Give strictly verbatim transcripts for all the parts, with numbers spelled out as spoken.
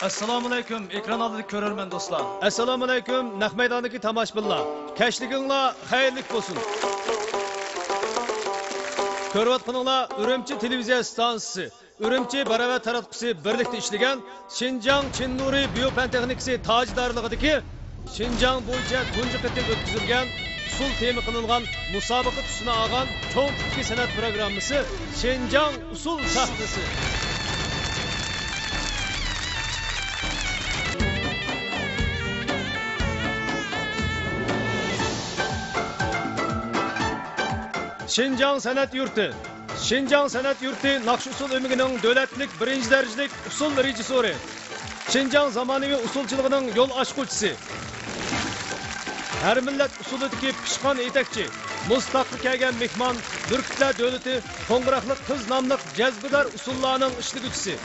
ئەسسالامۇئەلەيكۇم، ئېكران ئالدىدىكى كۆرۈرمەن دوستلار. ئەسسالامۇئەلەيكۇم، نەق مەيداندىكى تاماشىبىنلار. كەچلىكىڭلار خەيرلىك بولسۇن. كۆرۈۋاتقىنىڭلار ئۈرۈمچى تېلېۋىزىيە ئىستانسىسى، ئۈرۈمچى باراۋەر تاراتقۇسى بىرلىكتە ئىشلىگەن شىنجاڭ چىن نۇرى بىيو پەن تېخنىكىسى تاجىدارلىقىدىكى شىنجاڭ بويىچە تۇنجى قېتىم ئۆتكۈزۈلگەن ئۇسسۇل تېما قىلىنغان مۇسابىقە تۈسىنى ئالغان چوڭ تىپتىكى سەنئەت پروگراممىسى شىنجاڭ ئۇسسۇل سەھنىسى. شىنجاڭ سەنئەت يۇرتى. شىنجاڭ سەنئەت يۇرتى ناخشا ئۇسسۇل ئۆمىكىنىڭ دۆلەتلىك بىرىنچى دەرىجىلىك ئۇسسۇل رېژىسسورى، شىنجاڭ زامانىۋى ئۇسسۇلچىلىقىنىڭ يول ئاچقۇچىسى، ھەر مىللەت ئۇسسۇلىدىكى پىشقان يېتەكچى، مۇز تاغقا كەلگەن مېھمان، بۈركۈتلەر دۆلىتى، قوڭغۇراقلىق قىز ناملىق جەزبىدار ئۇسسۇللارنىڭ ئىشلىگۈچىسى،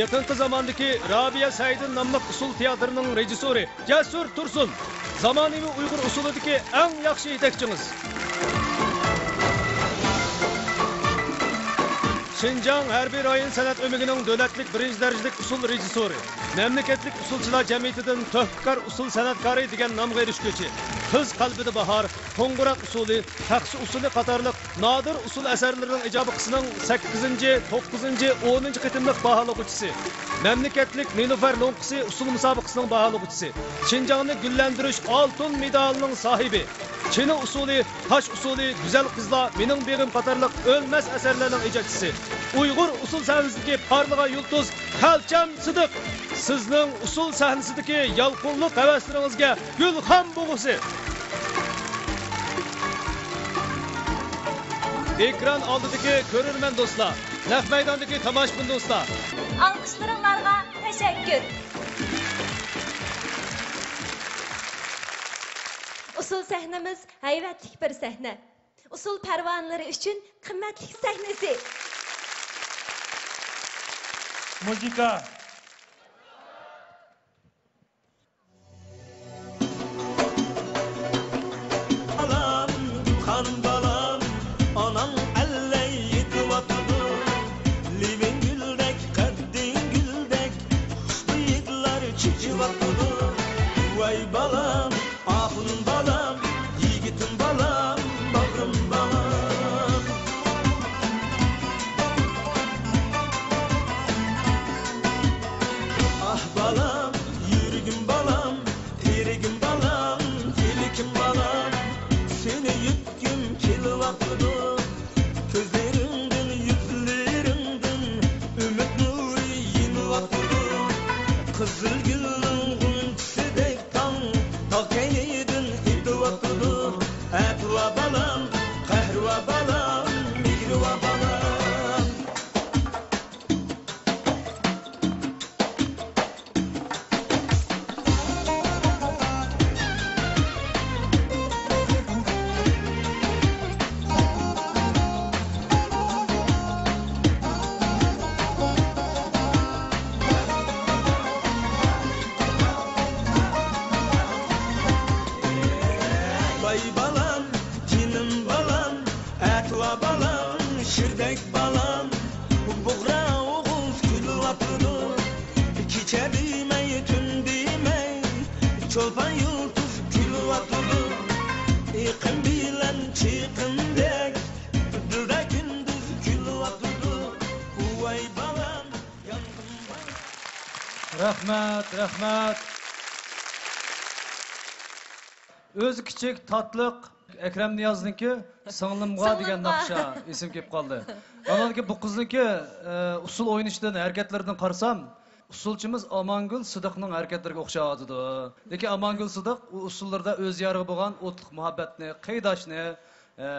يېقىنقى زاماندىكى رابىيە سەئىدىن ناملىق ئۇسسۇل تىياتىرىنىڭ رېژىسسورى، جەسۇر تۇرسۇن، زامانىۋى ئۇيغۇر ئۇسسۇلىدىكى ئەڭ ياخشى يېتەكچىڭىز. شىنجاڭ ھەربىي رايون سەنئەت ئۆمىكىنىڭ دۆلەتلىك بىرىنچى دەرىجىلىك ئۇسسۇل رېژىسسورى، مەملىكەتلىك ئۇسسۇلچىلار جەمئىيىتىدىن تۆھپىكار ئۇسسۇل سەنئەتكارى دېگەن نامغا ئېرىشكۈچى، قىز قەلبىدە باھار، قوڭغۇراق ئۇسسۇلى، تەخسە ئۇسسۇلى قاتارلىق نادىر ئۇسسۇل ئەسەرلىرىنىڭ ئىجابىي قىسمىنىڭ سەككىزىنچى، توققۇزىنچى، ئونىنچى قېتىملىق باھالىغۇچىسى، مەملىكەتلىك نېلۇپەر لوڭقىسى ئۇسسۇل مۇسابىقىسىنىڭ باھالىغۇچىسى، شىنجاڭنى گۈللەندۈرۈش ئالتۇن مېدالىنىڭ ساھىبى، چىنە ئۇسسۇلى، تاش ئۇسسۇلى، گۈزەل قىزلار، مېنىڭ بېغىم قاتارلىق ئۆلمەس ئەسەرلەرنىڭ ئىجادچىسى، ئۇيغۇر ئۇسسۇل سەھنىسىدىكى پارلىغان يۇلتۇز خەلچەم سىدىق، سىزنىڭ ئۇسسۇل سەھنىسىدىكى يالقۇنلۇق ھەۋەسلىرىڭىزگە گۈلخان بۇغىسى. ئېكران ئالدىدىكى كۆرۈرمەن دوستلار، نەق مەيداندىكى تاماشىبىن دوستلار. ئالقىشلىرىڭلارغا تەشەككۈر. ئۇسسۇل سەھنىمىز ھەيۋەتلىك بىر سەھنە. ئۇسسۇل پەرۋانىلىرى ئۈچۈن قىممەتلىك سەھنىسى. مۇزىكا. بالام، گۈلخان بالام، ئاناڭ ئەللەي يېتىۋاتىدۇ. لېۋىڭ گۈلدەك، قەددىڭ گۈلدەك، خۇشبۇي ھىدلار چېچىۋاتىدۇ. ۋاي بالام، ئاخۇن بالام، يىگىتىم بالام، باغرىم بالام. ئاھ بالام، يۈرىكىم بالام، تىرىكىم بالام، تىلىكىم بالام، سېنى يۈتكۈم كېلىۋاتىدۇ. كۆزلىرىڭدىن، يۈزلىرىڭدىن ئۈمىد نۇرى يېنىۋاتىدۇ. قىزىل گۈلنىڭ غۇنچىسىدەك تاڭ تاغ كەينىدىن ئېتىۋاتىدۇ. ئەتىۋا بالام، قەھرىۋا بالام، مېھرىۋا بالام. ۋاي بالام، جېنىم بالام، ئەتىۋا بالام، شىردەك بالام، بۇغرا ئوغۇز كۈلۈۋاتىدۇ. كېچە دېمەي، تۈن دېمەي، چولپان يۇلتۇز كۈلۈۋاتىدۇ. ئېقىن بىلەن چېقىندەك، دىلدا كۈندۈز كۈلۈۋاتىدۇ. ۋاي بالام، يانغىن بالام. رەھمەت، رەھمەت. ئۆزى كىچىك، تاتلىق ئەكرەم نىيازنىڭكى سىڭلىمغا دېگەن سىڭلىمغا. ناخشا ئېسىمگە كېلىپ قالدى. ئانانكى بۇ قىزنىڭكى، ئە، ئۇسسۇل ئوينىشىدىن، ھەرىكەتلىرىدىن قارىسام، ئۇسسۇلچىمىز ئامانگۈل سىدىقنىڭ ھەرىكەتلىرىگە ئوخشاۋاتىدۇ. لېكىن ئامانگۈل سىدىق ئۇ ئۇسسۇللىرىدا ئۆز يارىغا بولغان ئوتلۇق مۇھەببەتنى، قېيىداشنى، ئە،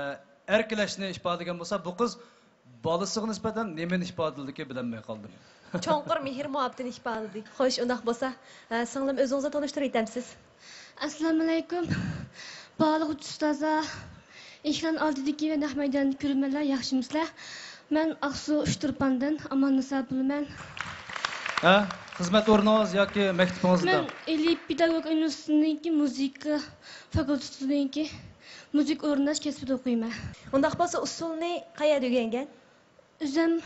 ئەركىلەشنى ئىپادىلىگەن بولسا، بۇ قىز بالىسىغا نىسبەتەن نېمىنى ئىپادىلىدىكى بىلەلمەي قالدىم. چوڭقۇر مېھىر-مۇھەببىتىنى ئىپادىلىدى. خوش، ئۇنداق بولسا، ئە، سىڭلىم، ئۆزىڭىزنى تونۇشتۇرۇۋېتەمسىز؟ ئەسسالامۇئەلەيكۇم. باھالىغۇچى ئۇستازلار، ئېكران ئالدىدىكى ۋە نەق مەيداندىكى كۆرۈرمەنلەر، ياخشىمۇسىلەر؟ مەن ئاقسۇ ئۇچتۇرپاندىن ئاماننىسا بولىمەن. ھە، خىزمەت ئورنىڭىز ياكى مەكتىپىڭىزدا؟ مەن ئىلى پېداگوگىكا ئۇنىۋېرسىتېتىنىڭكى مۇزىكا فاكۇلتېتىنىڭكى مۇزىكا ئورۇنداش كەسپىدە ئوقۇيمەن. ئۇنداق بولسا، ئۇسسۇلنى قەيەردە ئۆگەنگەن؟ ئۆزۈم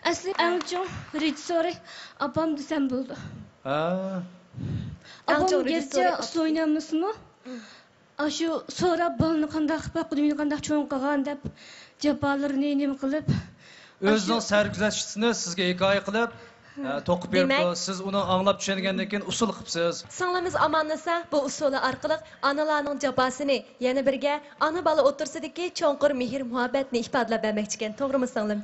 ئەسلى ئەڭ چوڭ رېژىسسورى ئاپام دېسەم بولىدۇ. ھە. ئەڭ ئاپام چوڭ گەرچە رېژىسسورى ئۇسسۇل ئوينالمىسىمۇ، ئاشۇ سوراپ بالىنى قانداق باقىدۇ، ئۆينى قانداق چوڭ قىلغان دەپ جاپالىرىنى نېمە قىلىپ، ئۆزىنىڭ ئاشۇ سەرگۈزەشتىسىنى سىزگە ھېكايە قىلىپ، ھە، توقۇپ بېرىپتۇ. دېمەك، سىز ئۇنى ئاڭلاپ چۈشەنگەندىن كېيىن ئۇسسۇل قىپسىز. سىڭلىمىز ئاماننىسا بۇ ئۇسسۇلى ئارقىلىق ئانىلارنىڭ جاپاسىنى، يەنە بىرگە ئانا-بالا ئوتتۇرىسىدىكى چوڭقۇر مېھىر-مۇھەببەتنى ئىپادىلەپ بەرمەكچىكەن، توغرىمۇ سىڭلىم؟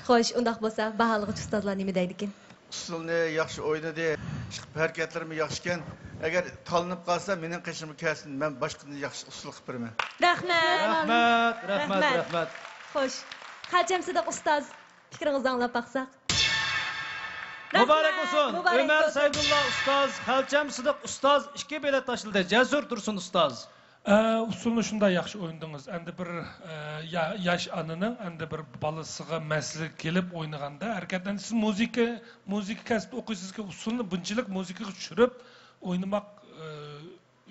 خوش، ئۇنداق بولسا باھالىغۇچ ئۇستازلار نېمە دەيدىكىن؟ ئۇسسۇلنى ياخشى ئوينىدى، ئىشقىلىپ ھەرىكەتلىرىمۇ ياخشىكەن. ئەگەر تاللىنىپ قالسا مېنىڭ قېشىمغا كەلسۇن، مەن باشقىدىن ياخشى ئۇسسۇل قىلىپ بېرىمەن. رەھمەت. رەھمەت، رەھمەت، رەھمەت. خوش. خەلچەم سىدىق ئۇستاز، پىكرىڭىزنى ئاڭلاپ باقساق. مۇبارەك رەھمەت، بولسۇن. مۇبارەك ئۆمەر بولسۇن. سەيدۇللا ئۇستاز، خەلچەم سىدىق ئۇستاز، ئىككى بېلەت تاشلىدى. جەسۇر تۇرسۇن ئۇستاز. ئە، ئۇسسۇلنى شۇنداق ياخشى ئوينىدىڭىز. ئەمدى بىر، ئە، يا-، ياش ئانىنىڭ ئەمدى بىر بالىسىغا مەسىلىگە كېلىپ ئوينىغاندا، ھەرىكەت، ئەمدى سىز مۇزىكا، مۇزىكا كەسپىدە ئوقۇيسىزكى، ئۇسسۇلنى بۇنچىلىك مۇزىكىغا چۈشۈرۈپ ئوينىماق، ئە،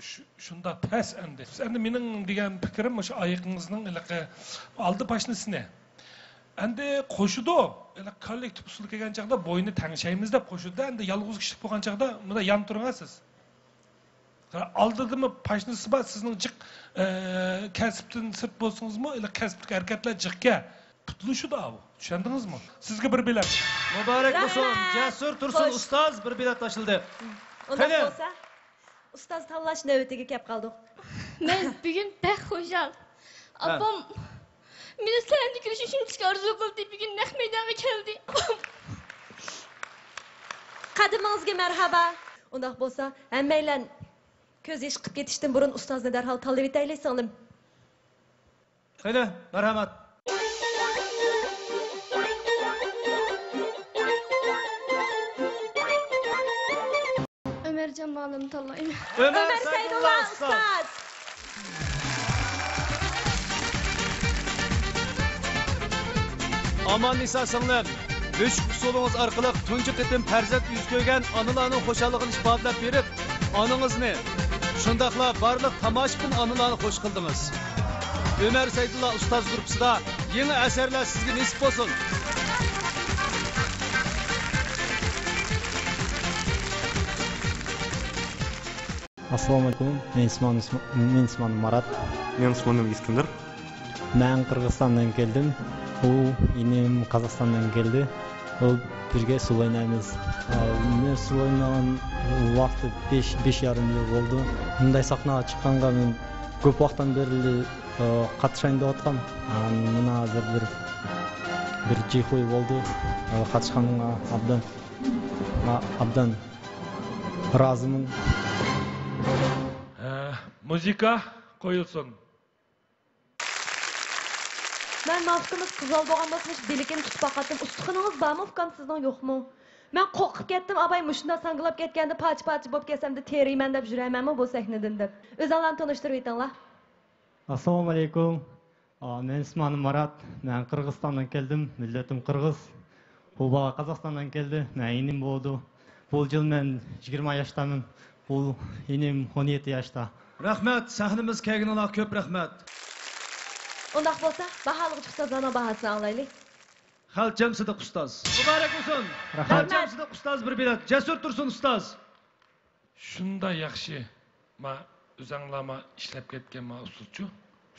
شۇ-، شۇنداق پەس ئەمدى. ئەمدى مېنىڭ دېگەن پىكرىم مۇشۇ ئايىقىڭىزنىڭ ھېلىقى ئالدى پاشنىسىنى. ئەمدى قوشىدۇ. ھېلىقى كوللېكتىپ ئۇسسۇل كەلگەن چاغدا بوينى تەڭشەيمىز دەپ قوشىدۇ. ئەمدى يالغۇز كىشىلىك بولغان چاغدا مۇنداق يان تۇرۇڭ سىز. ئالدىدىمۇ پاشنىسى بار، سىزنىڭ جىق، ئە، كەسىپتىن سىرت بولسىڭىزمۇ، ئىلى كەسىپتىكى ھەرىكەتلەر جىقكەن. پۇتلىشىدۇ ئاۋۇ. چۈشەندىڭىزمۇ؟ سىزگە بىر بېلەت. مۇبارەك بولسۇن. رەھمەت. جەسۇر تۇرسۇن خوش. ئۇستاز، بىر بېلەت تاشلىدى. ئۇنداق قېنى. بولسا، ئۇستاز تاللاش نۆۋىتىگە كەپ قالدۇق. مەن بۈگۈن بەك خۇشال. ھە. ئاپام مېنى سەھنىدە كۆرۈشنى شۇنچىلىك ئارزۇ قىلدى، بۈگۈن نەق مەيدانغا كەلدى. قەدىمىڭىزگە مەرھابا. ئۇنداق بولسا، ھەممەيلەن كۆز يېشى قىپ كېتىشتىن بۇرۇن ئۇستازنى دەرھال تاللىۋېتەيلى، سىڭلىم. قېنى، مەرھەمەت. ئۆمەرجان مۇئەللىمنى تاللايمەن. ئۆمەر سەيدۇللا ئۇستاز. ئاماننىسا سىڭلىم، مۈشۈك ئۇسسۇلىڭىز ئارقىلىق تۇنجى قېتىم پەرزەنت يۈز كۆرگەن ئانىلارنىڭ خۇشاللىقىنى ئىپادىلەپ بېرىپ، ئانىڭىزنى، شۇنداقلا بارلىق تاماشىبىن ئانىلارنى خوش قىلدىڭىز. ئۆمەر سەيدۇللا ئۇستاز گۇرۇپپىسىدا يېڭى ئەسەرلەر سىزگە نېسىپ بولسۇن! ئەسسالامۇئەلەيكۇم. مېنىڭ ئىسمىم، مېنىڭ ئىسمىم مارات. مېنىڭ ئىسمىم ئىسكەندەر. مەن قىرغىزىستاندىن كەلدىم. ئۇ ئىنىم قازاقىستاندىن كەلدى. ئۇ بىرگە ئۇسسۇل ئوينايمىز. ئا، مەن ئۇسسۇل ئوينىغان ۋاقتى بەش، بەش يارىم يىل بولدى. مۇنداق سەھنىگە چىققانغا مەن كۆپ ۋاقىتتىن بېرى، ئا، قاتنىشايىن دەۋاتقان. ئا، مانا ھازىر بىر، بىر جىخۇي بولدى. ئا، قاتنىشقىنىمغا ئابدان، ئا، ئابدان رازىمەن. ھە، مۇزىكا قويۇلسۇن. مەن ماۋۇ ئۇكىمىز قىزىۋال بولغان بولسا، مۇشۇ بىلىكىنى تۇتۇپ باقاتتىم. ئۇستىخىنىڭىز بارمۇ ئۇكام سىزنىڭ يوقمۇ؟ مەن قورقۇپ كەتتىم، ئاباي مۇشۇنداق ساڭگىلاپ كەتكەندە پارچە-پارچە بولۇپ كەتسەمدە تېرىيمەن دەپ يۈرەيمەنمۇ بۇ سەھنىدىن دەپ. ئۆزۈڭلارنى تونۇشتۇرۇۋېتىڭلار. ئەسسالامۇئەلەيكۇم. ئا، مەن ئىسمىم مارات. مەن قىرغىزىستاندىن كەلدىم. مىللىتىم قىرغىز. بۇ بالا قازاقىستاندىن كەلدى. مەن ئىنىم بولىدۇ. بۇ يىل مەن يىگىرمە ياشتامەن. بۇ ئىنىم ئون يەتتە ياشتا. رەھمەت، سەھنىمىزگە كەلگىنىڭلارغا كۆپ رەھمەت. ئۇنداق بولسا، باھالىغۇچى ئۇستازلارنىڭ باھاسىنى ئاڭلايلى. خەلچەم سىدىق ئۇستاز. مۇبارەك بولسۇن. رەھمەت. خەلچەم سىدىق ئۇستاز بىر بېلەت. جەسۇر تۇرسۇن ئۇستاز. شۇنداق ياخشى. ما، ئۆزەڭلار ما ئىشلەپ كەتكەن ما ئۇسسۇلچۇ.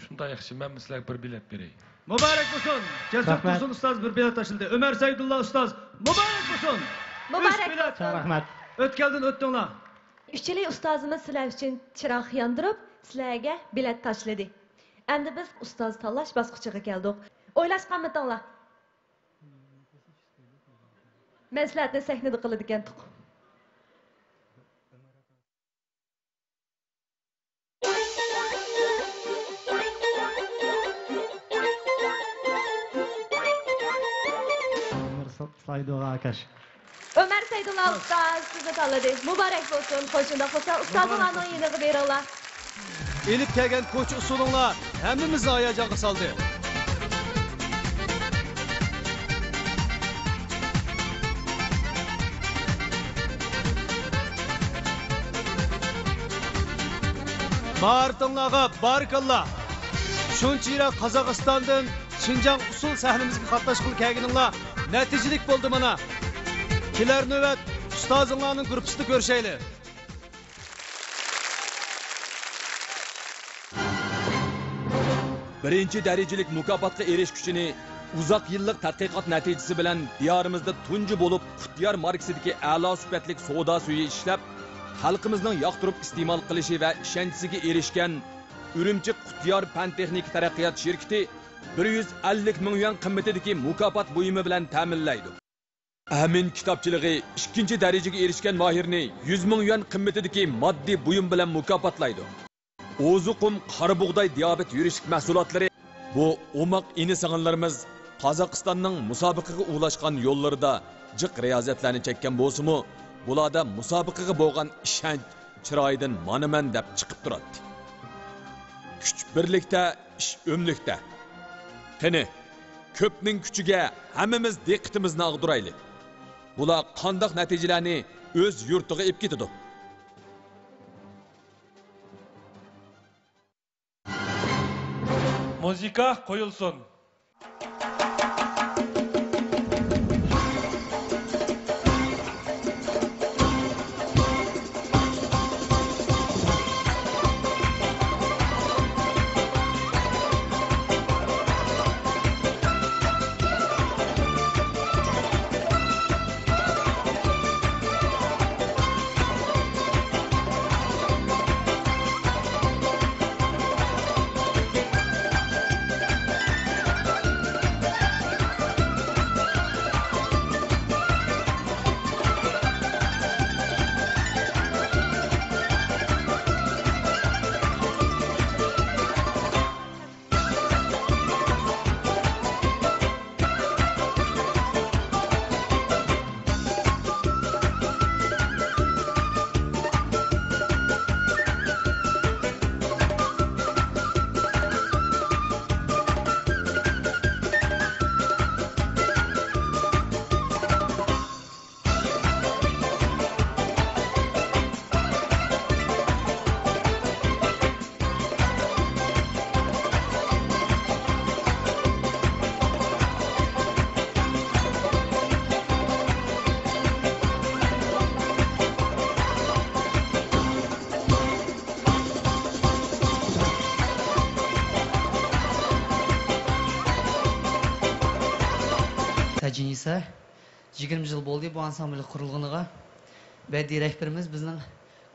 شۇنداق ياخشى، مەنمۇ سىلەرگە بىر بېلەت بېرەي. مۇبارەك بولسۇن! جەسۇر رەھمەت. تۇرسۇن ئۇستاز بىر بېلەت تاشلىدى. ئۆمەر سەيدۇللا ئۇستاز، مۇبارەك بولسۇن! مۇبارەك ئۈچ بېلەت. بولسۇن! رەھمەت. ئۆتكەلدىن ئۆتتۈڭلار. ئۈچىلى ئۇستازىمىز سىلەر ئۈچۈن چىراغ ياندۇرۇپ، سىلەرگە بېلەت تاشلىدى. ئەمدى بىز ئۇستاز تاللاش باسقۇچىغا كەلدۇق. ئويلاشقانمىدىڭلار؟ مەسلىھەتنى سەھنىدە قىلىدىكەنتۇق. ئۆمەر سايدۇغا ئاكاش. ئۆمەر سەيدۇللا ئۇستاز سىزنى تاللىدى. مۇبارەك بولسۇن. خوش، شۇنداق بولسا ئۇستازىڭلارنىڭ يېنىغا بېرىڭلار. ئېلىپ كەلگەن كوچا ئۇسسۇلۇڭلار ھەممىمىزنى ھاياجانغا سالدى. ماھارىتىڭلارغا بارىكاللا! شۇنچە يىراق قازاقىستاندىن شىنجاڭ ئۇسسۇل سەھنىمىزگە قاتناشقىلى كەلگىنىڭلار نەتىجىلىك بولدى مانا. كېلەر نۆۋەت ئۇستازىڭلارنىڭ گۇرۇپپىسىدا كۆرۈشەيلى. بىرىنچى دەرىجىلىك مۇكاپاتقا ئېرىشكۈچىنى ئۇزاق يىللىق تەتقىقات نەتىجىسى بىلەن دىيارىمىزدا تۇنجى بولۇپ قۇتىيار ماركىسىدىكى ئەلا سۈپەتلىك سودا سۈيى ئىشلەپ، خەلقىمىزنىڭ ياقتۇرۇپ ئىستېمال قىلىشى ۋە ئىشەنچىسىگە ئېرىشكەن ئۈرۈمچى قۇتىيار پەن-تېخنىكا تەرەققىيات شىركىتى بىر يۈز ئەللىك مىڭ يۈەن قىممىتىدىكى مۇكاپات بۇيۇمى بىلەن تەمىنلەيدۇ. ئەمىن كىتابچىلىقى ئىككىنچى دەرىجىگە ئېرىشكەن ماھىرنى يۈز مىڭ يۈەن قىممىتىدىكى ماددىي بۇيۇم بىلەن مۇكاپاتلايدۇ. ئوزۇقۇم قارا بۇغداي دىيابېت يۈرۈشلۈك مەھسۇلاتلىرى. بۇ ئوماق ئىنى-سىڭىللىرىمىز قازاقىستاننىڭ مۇسابىقىگە ئۇلاشقان يوللىرىدا جىق رىيازەتلەرنى چەككەن بولسىمۇ، بۇلاردا مۇسابىقىگە بولغان ئىشەنچ چىرايىدىن مانا مەن دەپ چىقىپ تۇراتتى. كۈچ بىرلىكتە، ئىش ئۆملۈكتە. قېنى، كۆپنىڭ كۈچىگە ھەممىمىز دىققىتىمىزنى ئاغدۇرايلى. بۇلار قانداق نەتىجىلەرنى ئۆز يۇرتىغا ئېلىپ كېتىدۇ؟ مۇزىكا قويۇلسۇن. تاجىنىسا، يىگىرمە يىل بولدى بۇ ئانسامبىل قۇرۇلغىنىغا. بەدىئىي رەھبىرىمىز بىزنىڭ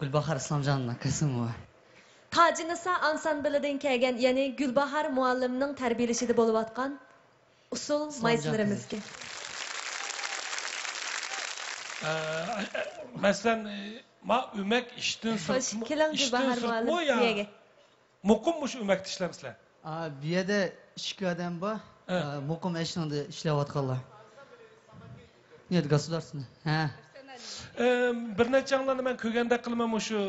گۈلباھار ئىسلامجان قاسىموۋا. تاجىنىسا ئانسامبىلىدىن كەلگەن، يەنى گۈلباھار مۇئەللىمنىڭ تەربىيەلىشىدە بولۇۋاتقان ئۇسسۇل مايسىلىرىمىزگە. ئە، مەسىلەن، ما ئۆمەك ئىشتىن سىرتمۇ، كېلىڭ، ئىشتىن گۈلباھار سىرتمۇ مۇئەللىم، يا بۇ يەرگە. مۇقىم مۇشۇ ئۆمەكتە ئىشلەمسىلەر؟ ئا، بۇ يەردە ئىككى ئادەم بار. ھە. ئا، مۇقىم ئەشنىڭدە ئىشلەۋاتقانلار. نېت گосударственный. ھە. ئە، بىر نەچچەڭلارنى مەن كۆرگەندەك قىلىمەن، مۇشۇ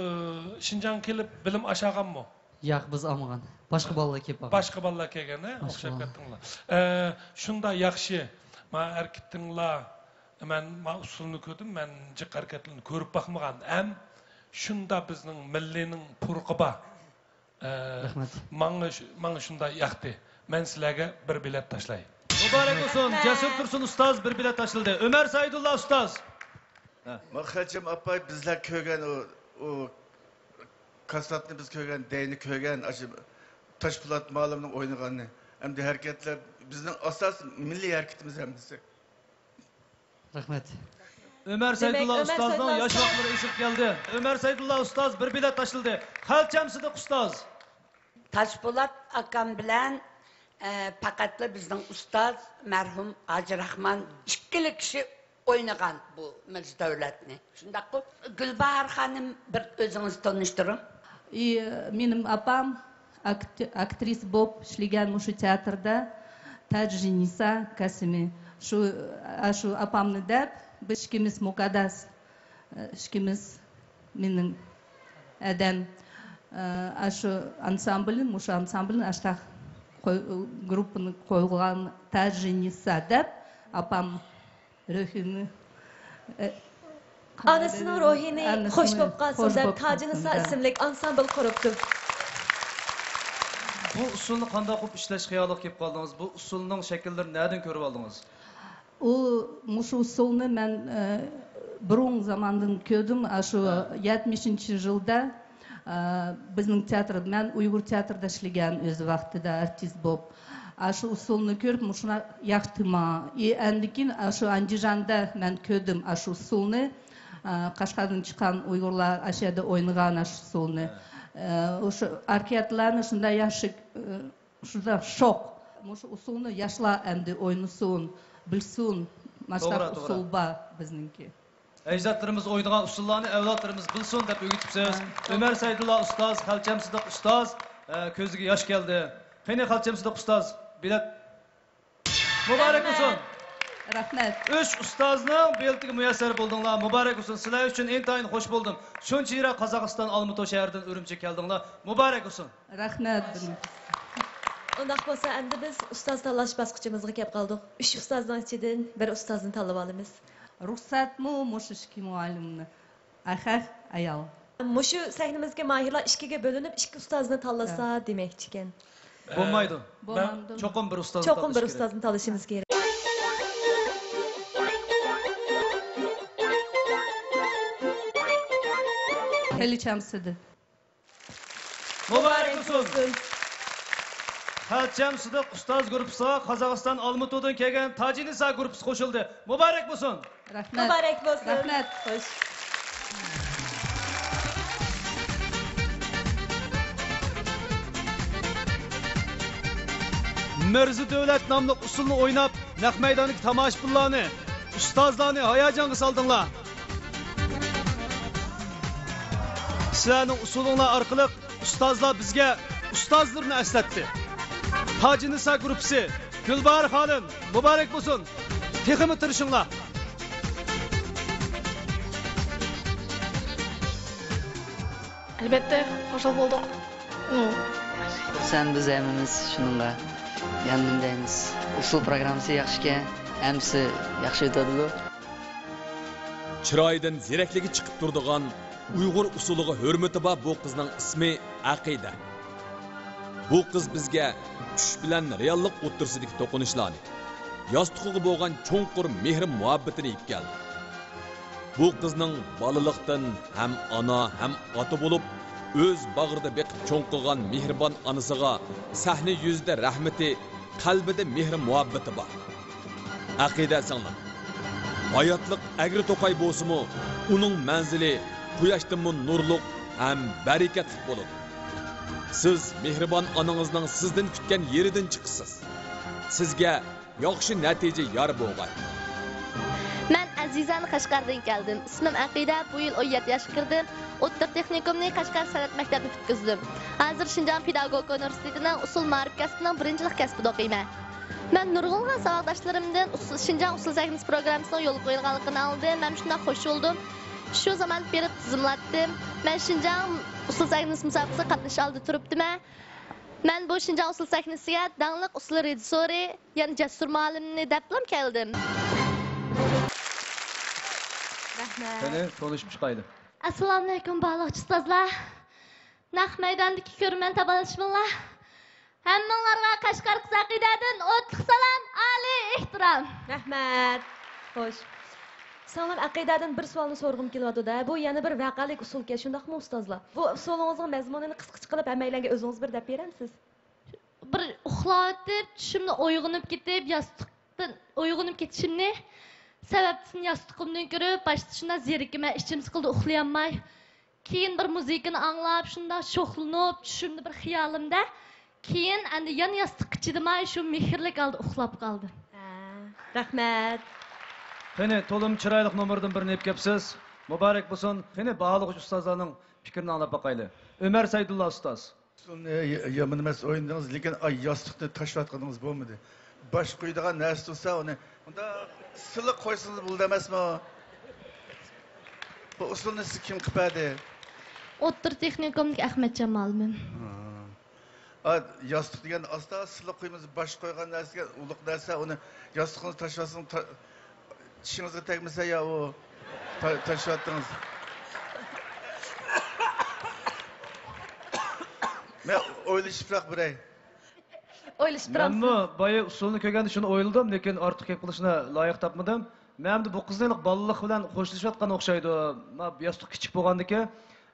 شىنجاڭغا كېلىپ بىلىم ئاشاغانمۇ؟ ياق، بىز ئالمىغان. باشقا بالىلار كېلىپ ئالغان. باشقا بالىلار كەلگەن، ھە؟ باشقا ئوخشاپ بالىلار. كەتتىڭلار. ئە، شۇنداق ياخشى. ما ھەرىكىتىڭلار، مەن ما ئۇسسۇلنى كۆردۈم، مەن جىق ھەرىكەتلىرىنى كۆرۈپ باقمىغان. ھەم شۇنداق بىزنىڭ مىللىينىڭ پۇرىقى بار. ئە، رەھمەت. ماڭا شۇ-، ماڭا شۇنداق ياقتى. مەن سىلەرگە بىر بېلەت تاشلاي. مۇبارەك بولسۇن. رەھمەت. جەسۇر تۇرسۇن ئۇستاز بىر بېلەت تاشلىدى. ئۆمەر سەئىدۇللا ئۇستاز. ھە، ما خەلچەم ئاپاي، بىزلەر كۆرگەن ئۇ، ئۇ كاساتنى بىز كۆرگەن، دەينى كۆرگەن، ئاشۇ تاشپولات مۇئەللىمنىڭ ئوينىغانىنى. ئەمدى ھەرىكەتلەر بىزنىڭ ئاساسىي مىللىي ھەرىكىتىمىز ئەمدىسى. رەھمەت. ئۆمەر دېمەك، سەيدۇللا ئۆمەر ئۇستازنىڭ سەيدۇللا ياش ئۇستاز ۋاقىتلىرى ئېسىگە كەلدى. ئۆمەر سەيدۇللا ئۇستاز بىر بېلەت تاشلىدى. خەلچەم سىدىق ئۇستاز. تاشپولات ئاكام بىلەن، ئە، پەقەتلا بىزنىڭ ئۇستاز مەرھۇم ھاجى راخمان ئىككىلا كىشى ئوينىغان بۇ مىرزا دۆلەتنى. شۇنداققۇ؟ گۈلباھار خانىم، بىر ئۆزىڭىزنى تونۇشتۇرۇڭ. И менің апам акт-, актриса болып ішлеген мушу театрда Таджиниса Касими. Шу, а, шу апамны деп, біз ikimiz мукаддас, э, ikimiz менің әдем, э, а шу ансамбль, мушу ансамбль аштақ қой-, группаны қойған Таджиниса деп апам روھىنى، ئانىسىنىڭ روھىنى خوش بولۇپ قالسۇن دەپ تاجىنىسا ئىسىملىك ئانسامبىل قۇرۇپتۇ. بۇ ئۇسسۇلنى قانداق قىلىپ ئىشلەش خىيالىغا كېلىپ قالدىڭىز؟ بۇ ئۇسسۇلنىڭ شەكىللىرىنى نەدىن كۆرۈپ ئالدىڭىز؟ ئۇ، مۇشۇ ئۇسسۇلنى مەن، ئە، بۇرۇنقى زاماندىن كۆردۈم، ئاشۇ ھە. يەتمىشىنچى يىلدا، ئە، بىزنىڭ تىياتىر، مەن ئۇيغۇر تىياتىرىدا ئىشلىگەن ئۆز ۋاقتىدا ئارتىست بولۇپ. ئاشۇ ئۇسسۇلنى كۆرۈپ، مۇشۇنداق ياقتى ماڭا. ئى، ئاندىن كېيىن ئاشۇ ئاندىجاندا مەن كۆردۈم ئاشۇ ئۇسسۇلنى. ئە، قەشقەردىن چىققان ئۇيغۇرلار ئاشۇ يەردە ئوينىغان ئاشۇ ئۇسسۇلنى. ھە. ئە، ئۇشۇ ئاركېتلارنى شۇنداق ياخشى، ئە، شۇنداق شوق. مۇشۇ ئۇسسۇلنى ياشلار ئەمدى ئوينىسۇن، بىلسۇن. ماشۇنداق توغرا، توغرا. ئۇسسۇل بار بىزنىڭكى. ئەجدادلىرىمىز ئوينىغان ئۇسسۇللارنى ئەۋلادلىرىمىز بىلسۇن دەپ ئۆگىتىپسىز. ھە. ئۆمەر سەيدۇللا ئۇستاز، خەلچەم سىدىق ئۇستاز، ئە، كۆزىگە ياش كەلدى. قېنى، خەلچەم سىدىق ئۇستاز، بېلەت. مۇبارەك بولسۇن. رەھمەت. ئۈچ ئۇستازنىڭ بېلىتىگە مۇيەسسەر بولدۇڭلار. مۇبارەك بولسۇن. سىلەر ئۈچۈن ئىنتايىن خوش بولدۇم. شۇنچە يىراق قازاقىستان ئالمۇتو شەھىرىدىن ئۈرۈمچىگە كەلدىڭلار. مۇبارەك بولسۇن. رەھمەت. ئۇنداق بولسا، ئەمدى بىز ئۇستاز تاللاش باسقۇچىمىزغا كەپ قالدۇق. ئۈچ ئۇستازنىڭ ئىچىدىن بىر ئۇستازنى تاللىۋالىمىز. رۇخسەتمۇ مۇشۇ ئىككى مۇئەللىمنى؟ ئەخەخ، ئايال. مۇشۇ سەھنىمىزگە ماھىرلار ئىككىگە بۆلۈنۈپ، ئىككى ئۇستازنى تاللىسا ھە. دېمەكچىكەن. بولمايدۇ. بولمامدۇ؟ چوقۇم بىر ئۇستازنى چوقۇم بىر تاللىشى كېرەك. ئۇستازنى تاللىشىمىز كېرەك. خېلى چامسىدى. مۇبارەك بولسۇن! خەلچەم سىدىق ئۇستاز گۇرۇپپىسىغا قازاقىستان ئالمۇتۇدىن كەلگەن تاجىنىسا گۇرۇپپىسى قوشۇلدى. مۇبارەك بولسۇن! رەھمەت. مۇبارەك بولسۇن! رەھمەت. خوش. مىرزا دۆلەت ناملىق ئۇسسۇلنى ئويناپ، نەق مەيداندىكى تاماشىبىنلارنى، ئۇستازلارنى ھاياجانغا سالدىڭلار. سىلەرنىڭ ئۇسسۇلۇڭلار ئارقىلىق ئۇستازلار بىزگە ئۇستازلىرىنى ئەسلەتتى. تاجىنىسا گۇرۇپپىسى، گۈلباھار خانىم، مۇبارەك بولسۇن! تېخىمۇ تىرىشىڭلار! ئەلۋەتتە، خۇشال بولدۇق. سەن بىز ھەممىمىز شۇنىڭغا ياندىم دەيمىز. ئۇسسۇل پروگراممىسى ياخشىكەن، ھەممىسى ياخشى ئۆتۈۋاتىدۇ. چىرايىدىن زېرەكلىكى چىقىپ تۇرىدىغان، ئۇيغۇر ئۇسسۇلىغا ھۆرمىتى بار بۇ قىزنىڭ ئىسمى ئەقىدە. بۇ قىز بىزگە چۈش بىلەن رېئاللىق ئوتتۇرىسىدىكى توقۇنۇشلارنى، ياستۇقىغا بولغان چوڭقۇر مېھرى-مۇھەببىتىنى ئېيتىپ كەلدى. بۇ قىزنىڭ بالىلىقتىن ھەم ئانا، ھەم ئاتا بولۇپ، ئۆز باغرىدا بېقىپ چوڭ قىلغان مېھرىبان ئانىسىغا سەھنە يۈزىدە رەھمىتى، قەلبىدە مېھرى-مۇھەببىتى بار. ئەقىدە سىڭلىم، ھاياتلىق ئەگرى-توقاي بولسىمۇ، ئۇنىڭ مەنزىلى قۇياشتىنمۇ نۇرلۇق ھەم بەرىكەتلىك بولىدۇ. سىز مېھرىبان ئانىڭىزنىڭ سىزدىن كۈتكەن يېرىدىن چىقىسىز. سىزگە ياخشى نەتىجە يار بولغاي. مەن ئەزىزەن، قەشقەردىن كەلدىم. ئىسمىم ئەقىدە، بۇ يىل ئون يەتتە ياشقا كىردىم. ئوتتۇرا تېخنىكومنى قەشقەر سەنئەت مەكتەپتە پۈتكۈزدۈم. ھازىر شىنجاڭ پېداگوگىكا ئۇنىۋېرسىتېتىنىڭ ئۇسسۇل مائارىپ كەسپىنىڭ بىرىنچى يىللىق كەسپىدە ئوقۇيمەن. مەن نۇرغۇنلىغان ساۋاقداشلىرىمدىن ئۇسسۇل، شىنجاڭ ئۇسسۇل سەھنىسى پروگراممىسىنىڭ يولغا قويۇلغانلىقىنى ئاڭلىدىم. مەن شۇنداق خوش بولدۇم. شۇ زامان بېرىپ تىزىملاتتىم. مەن شىنجاڭ ئۇسسۇل سەھنىسى مۇسابىقىسىگە قاتنىشىش ئالدىدا تۇرۇپتىمەن. مەن بۇ شىنجاڭ ئۇسسۇل سەھنىسىگە داڭلىق ئۇسسۇل رېژىسسورى، يەنى جەسۇر مۇئەللىمنى دەپلا كەلدىم. رەھمەت. قېنى، تونۇشۇپ چىقايلى. ئەسسالامۇئەلەيكۇم، بارلىق ئۇستازلار. نەق مەيداندىكى كۆرۈرمەن تورداشلار. ھەممىڭلارغا قەشقەر قىز ئەقىدەدىن ئوتلۇق سالام، ئالىي ئېھتىرام. رەھمەت. خوش. سىڭلىم، ئەقىدەدىن بىر سوئالنى سورىغۇم كېلىۋاتىدۇ-دە. بۇ يەنە بىر ۋەقەلىك ئۇسسۇلكەن، شۇنداقمۇ ئۇستازلار؟ بۇ ئۇسسۇلىڭىزنىڭ مەزمۇنىنى قىسقىچە قىلىپ ھەممەيلەنگە ئۆزىڭىز بىر دەپ بېرەمسىز؟ بىر ئۇخلاۋېتىپ، چۈشۈمدە ئويغىنىپ كېتىپ، ياستۇقتىن ئويغىنىپ كېتىشىمنى سەۋەبسىزدىن ياستۇقۇمدىن كۆرۈپ، باشتا شۇنداق زېرىكىمەن، ئىچىم سىقىلدى، ئۇخلىيالماي. كېيىن بىر مۇزىكىنى ئاڭلاپ، شۇنداق شوخلىنىپ، چۈشۈمدە بىر خىيالىمدا. كېيىن ئەمدى يەنە ياستۇققا چىدىماي، شۇ مېھىرلىك ھالدا ئۇخلاپ قالدىم. ھە، رەھمەت. قېنى، تولىمۇ چىرايلىق نومۇردىن بىرنى ئېلىپ كەپسىز. مۇبارەك بولسۇن. قېنى، باھالىغۇچى ئۇستازلارنىڭ پىكرىنى ئاڭلاپ باقايلى. ئۆمەر سەيدۇللا ئۇستاز. ئۇسسۇلنى ي-، يامان ئەمەس ئوينىدىڭىز، لېكىن ئاي ياستۇقنى تاشلاۋاتقىنىڭىز بولمىدى. باش قويىدىغان نەرسە تۇرسا، ئۇنى ئۇنداق سىلىق قويسىڭىز بولىدۇ ئەمەسمۇ؟ بۇ ئۇسسۇلنى سىزگە كىم قىلىپ بەردى؟ ئوتتۇرا تېخنىكومدىكى ئەخمەتجان مۇئەللىمىم. ھا. ئا، ياستۇق دېگەن ئاستا سىلىق قويمىسا، باش قويغان نەرسىگە ئۇلۇغ نەرسە، ئۇنى ياستۇقىڭىزنى تاشلىۋەتسىڭىز، تا-، چىشىڭىزغا تەگمىسە يا ئۇ تا-، تاشلىۋەتتىڭىز. مەن ئويلىشىپراق بېرەي. ئويلىشىپ مەنمۇ بايا ئۇسسۇلنى كۆرگەندە شۇنى ئويلىدىم، لېكىن ئارتۇق گەپ قىلىشنى لايىق تاپمىدىم. مەن ئەمدى بۇ قىزنى بالىلىق بىلەن خوشلىشىۋاتقان ئوخشايدۇ. ما ياستۇق كىچىك بولغاندىكى،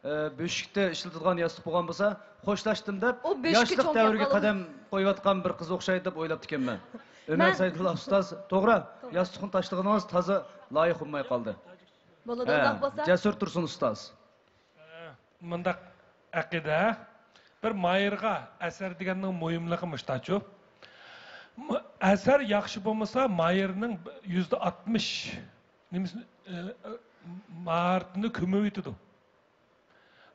ئە، بۆشۈكتە ئىشلىتىدىغان ياستۇق بولغان بولسا، خوشلاشتىم دەپ، ئۇ بۆشۈككە ياشلىق چوڭ دەۋرىگە قالغان. قەدەم قويۇۋاتقان بىر قىز ئوخشايدۇ دەپ ئويلاپتىكەنمەن. ئۆمەر مەن سەيدۇللا ئۇستاز، توغرا، توغرا. ياستۇقنى تاشلىغىنىڭىز تازا لايىق بولماي قالدى. بولىدۇ، ھە، ئۇنداق بولسا. جەسۇر تۇرسۇن ئۇستاز. مۇنداق ئەقىدە، بىر ماھىرغا ئەسەر دېگەننىڭ مۇھىملىقى مۇشتاچۇ. م-، ئەسەر ياخشى بولمىسا، ماھىرنىڭ يۈزدە ئاتمىش نېمىسىنى، ئە، ئە، ماھارىتىنى كۆمۈۋېتىدۇ.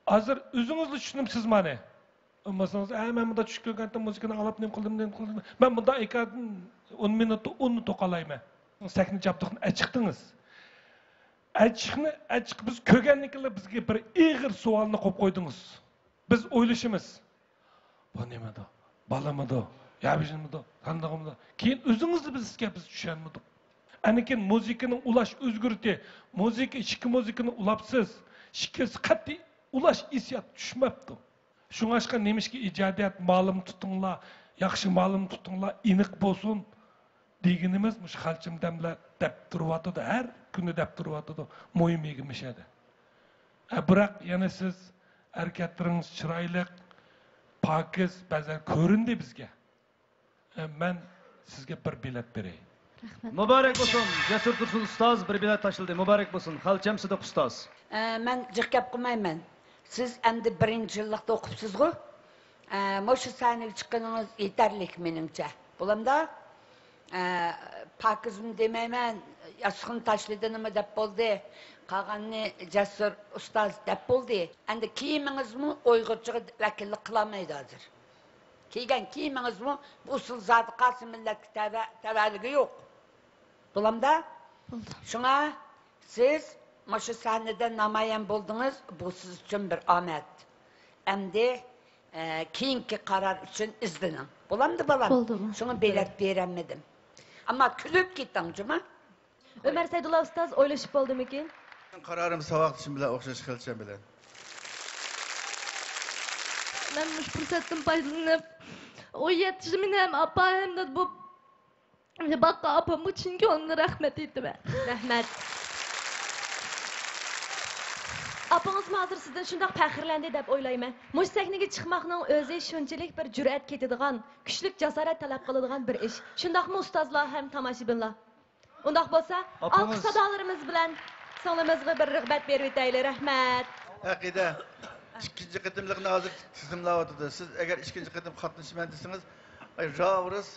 ھازىر ئۆزىڭىزلا چۈشىنىمسىز مانا. بولمىسىڭىز، ئە، مەن مۇنداق چۈش كۆرگەنتىم، مۇزىكىنى ئاڭلاپ نېمە قىلدىم، نېمە قىلدىم. مەن مۇنداق ھېكايىدىن ئون مىنۇتتا ئوننى توقالايمەن. سەھنە جابدۇقىنى ئەچىقتىڭىز. ئەچىقنى، ئەچىق بىز كۆرگەندىن كېيىن بىزگە بىر ئېغىر سوئالنى قويۇپ قويدىڭىز. بىز ئويلىشىمىز. بۇ نېمىدۇ؟ بالىمىدۇ؟ يابىشىمىدۇ؟ قاندىقىمىدۇ؟ كېيىن ئۆزىڭىزلا بىلىسىزكەن، بىز چۈشەنمىدۇق. ئاندىن كېيىن مۇزىكىنىڭ ئۇلاش ئۆزگىرىتى. مۇزىكا، ئىككى مۇزىكىنى ئۇلاپسىز. ئىككىسى قەتئىي ئۇلاش ھېسسىيات چۈشمەپتۇ. شۇڭاشقا نېمىشقا ئىجادىيەت مالىم تۇتۇڭلار، ياخشى مالىم تۇتۇڭلار، ئېنىق بولسۇن دېگىنىمىز مۇشۇ خەلچىم دەملەر دەپ تۇرۇۋاتىدۇ، ھەر كۈنى دەپ تۇرۇۋاتىدۇ، مۇھىم يېگىمىش ئەدە. ھە، بىراق يەنە سىز ھەرىكەتلىرىڭىز چىرايلىق، پاكىز، بەزەن كۆرۈندى بىزگە. ئە، مەن سىزگە بىر بېلەت بېرەي. رەھمەت. مۇبارەك بولسۇن، جەسۇر تۇرسۇن ئۇستاز بىر بېلەت تاشلىدى. مۇبارەك بولسۇن، خەلچەم سىدىق ئۇستاز. ئە، مەن جىق گەپ قىلمايمەن. سىز ئەمدى بىرىنچى يىللىقتا ئوقۇپسىزغۇ؟ ئە، مۇشۇ سەھنىگە چىققىنىڭىز يېتەرلىك مېنىڭچە. بولامدا؟ ئە، پاكىزمۇ دېمەيمەن، ياستۇقنى تاشلىدىنىمۇ دەپ بولدى. قالغاننى جەسۇر ئۇستاز دەپ بولدى. ئەمدى كىيىمىڭىزمۇ ئۇيغۇرچىغا ۋەكىللىك قىلالمايدۇ ھازىر. كىيگەن كىيىمىڭىزمۇ بۇ ئۇسسۇل زادى قالسا مىللەتكە تەۋە، تەۋەلىكى يوق. بولامدا؟ بولدى. شۇڭا سىز مۇشۇ سەھنىدە نامايان بولدىڭىز، بۇ سىز ئۈچۈن بىر ئامەت. ئەمدى، ئە، كېيىنكى قارار ئۈچۈن ئىزدىنىڭ. بولامدۇ، بالام؟ بولدى، بولدى. شۇڭا بېلەت بېرەلمىدىم. ئەمما كۈلۈپ كېتىڭ، جۇما. ئۆمەر سەيدۇللا ئۇستاز ئويلىشىپ بولدىمىكىن؟ قارارىم ساۋاقدىشىم بىلەن ئوخشاش، خەلچەم بىلەن. مەن مۇشۇ پۇرسەتتىن پايدىلىنىپ، ئون يەتتە يىل مېنى ھەم ئاپا ھەم دادا بولۇپ باققان ئاپامغا چىن كۆڭلۈمدىن رەھمەت ئېيتىمەن. رەھمەت. ئاپىڭىزمۇ ھازىر سىزدىن شۇنداق پەخىرلەندى دەپ ئويلايمەن. مۇشۇ سەھنىگە چىقماقنىڭ ئۆزى شۇنچىلىك بىر جۈرئەت كېتىدىغان، كۈچلۈك جاسارەت تەلەپ قىلىدىغان بىر ئىش. شۇنداقمۇ ئۇستازلار ھەم تاماشىبىنلار؟ ئۇنداق بولسا، ئاپىڭىز ئالقىش سادالىرىمىز بىلەن سىڭلىمىزغا بىر رىغبەت بېرىۋېتەيلى. رەھمەت. ئەقىدە، ئىككىنچى قېتىملىقنى ھازىر تىزىملاۋاتىدۇ. سىز ئەگەر ئىككىنچى قېتىم قاتنىشىمەن دېسىڭىز، ئاي، راۋۇرۇس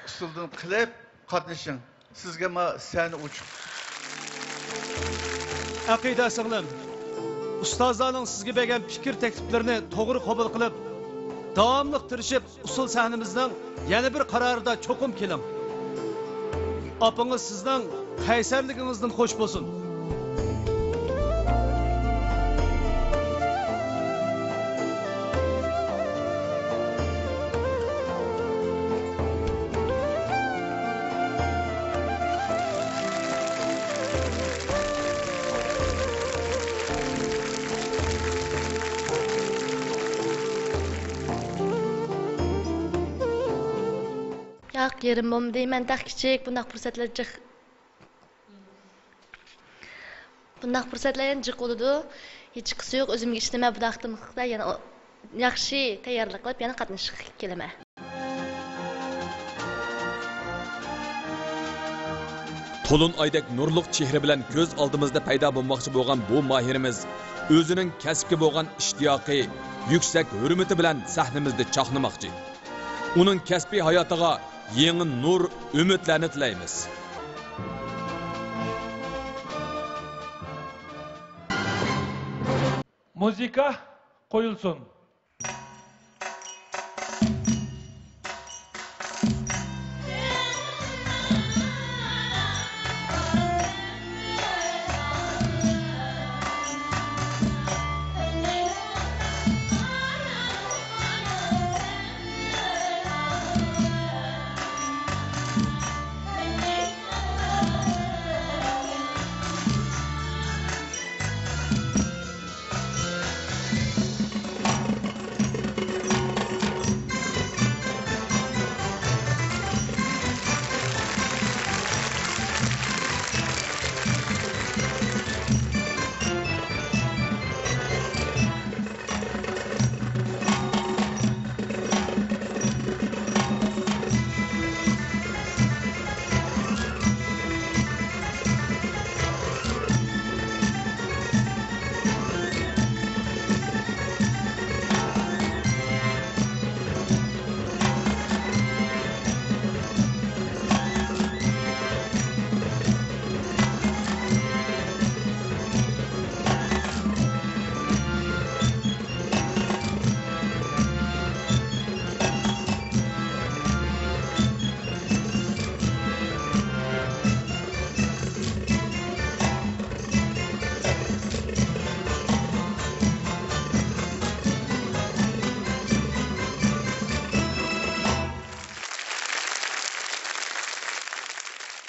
ئۇسسۇلدىن قىلىپ قاتنىشىڭ. سىزگە ما سەھنە ئوچۇق. ئەقىدە سىڭلىم، ئۇستازلارنىڭ سىزگە بەرگەن پىكىر تەكلىپلىرىنى توغرا قوبۇل قىلىپ، داۋاملىق تىرىشىپ، ئۇسسۇل سەھنىمىزنىڭ يەنە بىر قارارىدا چوقۇم كېلىڭ. ئاپىڭىز سىزنىڭ قەيسەرلىكىڭىزدىن خوش بولسۇن. ياق، يېرىم بولمىدى. مەن تېخى كىچىك، بۇنداق پۇرسەتلەر جىق، بۇنداق پۇرسەتلەر يەنە جىق بولىدۇ. ھېچقىسى يوق، ئۆزۈمگە ئىشىنىمەن، بۇنداق قېتىملىقتا يەنە ئو-، ياخشى تەييارلىق قىلىپ، يەنە قاتنىشىشقا كېلىمەن. تولۇن ئايدەك نۇرلۇق چېھرە بىلەن كۆز ئالدىمىزدا پەيدا بولماقچى بولغان بۇ ماھىرىمىز ئۆزىنىڭ كەسىپكە بولغان ئىشتىياقى، يۈكسەك ھۆرمىتى بىلەن سەھنىمىزدە چاقنىماقچى. ئۇنىڭ كەسپىي ھاياتىغا يېڭى نۇر، ئۈمىدلەرنى تىلەيمىز. مۇزىكا قويۇلسۇن.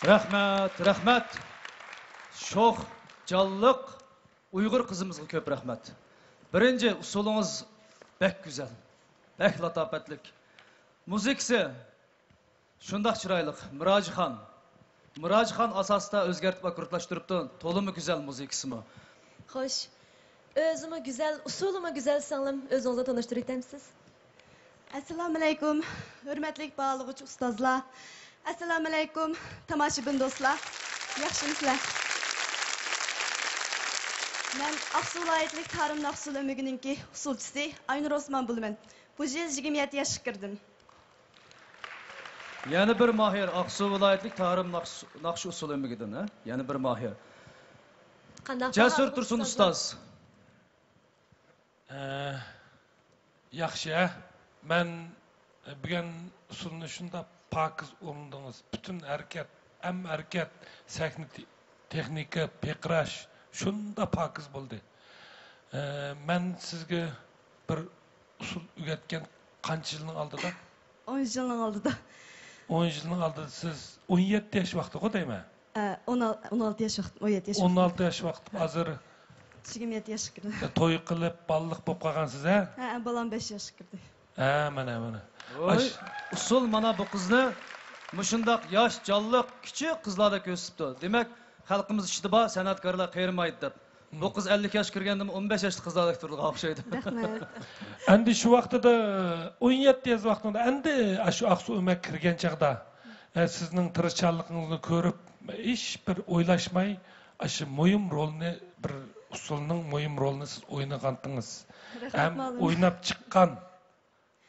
رەھمەت، رەھمەت. شوخ، جانلىق ئۇيغۇر قىزىمىزغا كۆپ رەھمەت. بىرىنچى، ئۇسسۇلىڭىز بەك گۈزەل، بەك لاتاپەتلىك. مۇزىكىسى شۇنداق چىرايلىق. مىراجىخان، مىراجىخان ئاساسىدا ئۆزگەرتىپ ئاككوردلاشتۇرۇپتۇ. تولىمۇ گۈزەل مۇزىكىسىمۇ. خوش. ئۆزىمۇ گۈزەل، ئۇسسۇلىمۇ گۈزەل، سىڭلىم. ئۆزىڭىزنى تونۇشتۇرۇۋېتەمسىز؟ ئەسسالامۇئەلەيكۇم، ھۆرمەتلىك باھالىغۇچى ئۇستازلار. ئەسسالامۇئەلەيكۇم، تاماشىبىن دوستلار. ياخشىمۇسىلەر؟ مەن ئاقسۇ ۋىلايەتلىك تارىم ناخشا ئۇسسۇل ئۆمىكىنىڭكى ئۇسسۇلچىسى ئاينۇر ئوسمان بولىمەن. بۇ يىل يىگىرمە يەتتە ياشقا كىردىم. يەنە بىر ماھىر، ئاقسۇ ۋىلايەتلىك تارىم ناخشا، ناخشا ئۇسسۇل ئۆمىكىدىن، ھە؟ يەنە بىر ماھىر. قانداق جەسۇر باھالىغۇچى تۇرسۇن ئۇستاز؟ ئۇستاز. ئە، ياخشى، ھە؟ مەن، ئە، بۈگۈن ئۇسسۇلنى شۇنداق پاكىز ئورۇندىڭىز. پۈتۈن ھەرىكەت، ھەممە ھەرىكەت، سەھنە تې-، تېخنىكا، پىرقىراش شۇنداق پاكىز بولدى. ئە، مەن سىزگە بىر ئۇسسۇل ئۆگەتكەن قانچە يىلنىڭ ئالدىدا؟ ئون يىلنىڭ ئالدىدا. ئون يىلنىڭ ئالدىدا سىز ئون يەتتە ياش ۋاقتىغۇ دەيمەن. ئە، ئون ئالتە، ئون ئالتە ياش ۋاقتىم، ئون يەتتە ياش ۋاقتىم. ئون ئالتە ياش ۋاقتىم، ھازىر؟ يىگىرمە يەتتە ياشقا كىردىم. ئە، توي قىلىپ، بالىلىق بولۇپ قالغانسىز، ھە؟ ھە، ھە، بالام بەش ياشقا كىردى. ھە، مانا، مانا. ۋوي، ئاش- ئۇسسۇل مانا بۇ قىزنى مۇشۇنداق ياش، جانلىق، كىچىك قىزلاردەك ئۆسۈپتۇ. دېمەك، خەلقىمىز ئىچىدە بار، سەنئەتكارلار قېرىمايدۇ دەپ. بۇ قىز ئەللىك ياشقا كىرگەندىمۇ ئون بەش ياشلىق قىزلاردەك تۇرىدىغان ئوخشايدۇ. رەھمەت. ئەمدى شۇ ۋاقتىدا ئون يەتتە ياش ۋاقتىڭدا، ئەمدى ئاشۇ ئاقسۇ ئۆمەككە كىرگەن چاغدا، ئە، سىزنىڭ تىرىشچانلىقىڭىزنى كۆرۈپ، ھېچ بىر ئويلاشماي، ئاشۇ مۇھىم رولنى، بىر ئۇسسۇلنىڭ مۇھىم رولىنى سىز ئوينىغانتىڭىز. رەھمەت، ھەم مۇئەللىم. ئويناپ چىققان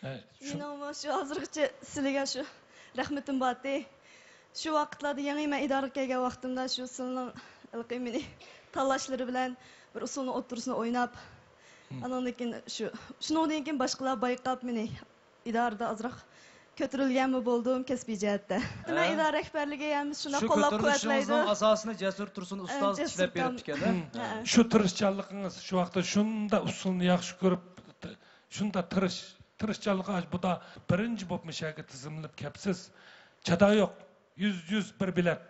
ئە، شۇ- مېنىڭمۇ شۇ ھازىرغىچە سىلىگە شۇ رەھمىتىم بارتى. شۇ ۋاقىتلاردا يېڭى مەن ئىدارىگە كەلگەن ۋاقتىمدا شۇ سىلىنىڭ ھېلىقى مېنى تاللاشلىرى بىلەن بىر ئۇسسۇلنىڭ ئوتتۇرىسىنى ئويناپ، مم. ئانىڭدىن كېيىن شۇ، شۇنىڭدىن كېيىن باشقىلار بايقاپ مېنى ئىدارىدە ئازراق كۆتۈرۈلگەنمۇ بولدۇم كەسپىي جەھەتتە. ھە؟ مەن ئىدارە رەھبەرلىكى ھەم شۇنداق شۇ قوللاپ قۇۋۋەتلەيدۇ. كۆتۈرۈلۈشىڭىزنىڭ ئاساسىنى جەسۇر تۇرسۇن ئۇستاز ئە، تىكلەپ جەسۇر بېرىپتىكەن، ھە؟ ھە. شۇ تىرىشچانلىقىڭىز، شۇ ۋاقىتتا شۇنداق ئۇسسۇلنى ياخشى كۆرۈپ، شۇنداق تىرىش-، تىرىشچانلىقى، بۇدا بىرىنچى بولۇپ مۇشۇ يەرگە تىزىملىنىپ كەپسىز. چادا يوق. يۈز، يۈز بىر بېلەت.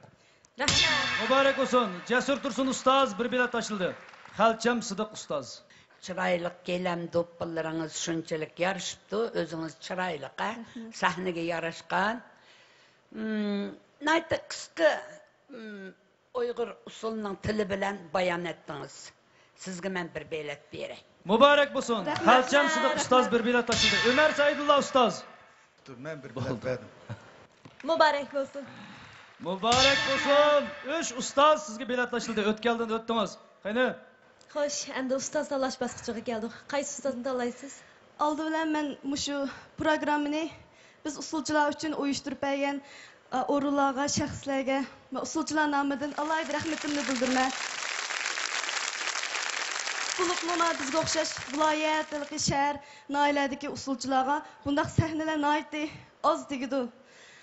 رەھمەت. مۇبارەك بولسۇن. جەسۇر تۇرسۇن ئۇستاز، بىر بېلەت ئاچىلدى. خەلچەم سىدىق ئۇستاز. چىرايلىق گىلەم دوپپىلىرىڭىز شۇنچىلىك يارىشىپتۇ. ئۆزىڭىز چىرايلىق، ھە؟ رەھمەت. سەھنىگە ياراشقان. مم، ناھايىتى قىسقا، مم، ئۇيغۇر ئۇسسۇلىنىڭ تىلى بىلەن بايان ئەتتىڭىز. سىزگە مەن بىر بېلەت بېرەي. مۇبارەك بولسۇن. رەھمەت. خەلچەم سىدىق ئۇستاز بىر بېلەت ئاشىدۇ. ئۆمەر سەئىدۇللا ئۇستاز. مەن بىر بېلەت بولدى. بەردىم. مۇبارەك بولسۇن. مۇبارەك بولسۇن. ئۈچ ئۇستاز سىزگە بېلەت ئاشىدۇ. ئۆتكەلدىن ئۆتتىڭىز. قېنى؟ خوش، ئەمدى ئۇستاز تاللاش باسقۇچىغا كەلدۇق. قايسى ئۇستازنى تاللايسىز؟ ئالدى بىلەن مەن مۇشۇ پروگراممىنى بىز ئۇسسۇلچىلار ئۈچۈن ئۇيۇشتۇرۇپ بەرگەن، ئە، ئورۇنلارغا، شەخسلەرگە مەن ئۇسسۇلچىلار نامىدىن ئالاھىدە رەھمىتىمنى بىلدۈرىمەن. بولۇپمۇ مانا بىزگە ئوخشاش ۋىلايەت، ھېلىقى شەھەر، ناھىيەلەردىكى ئۇسسۇلچىلارغا بۇنداق سەھنىلەر ناھايىتى ئاز تېگىدۇ.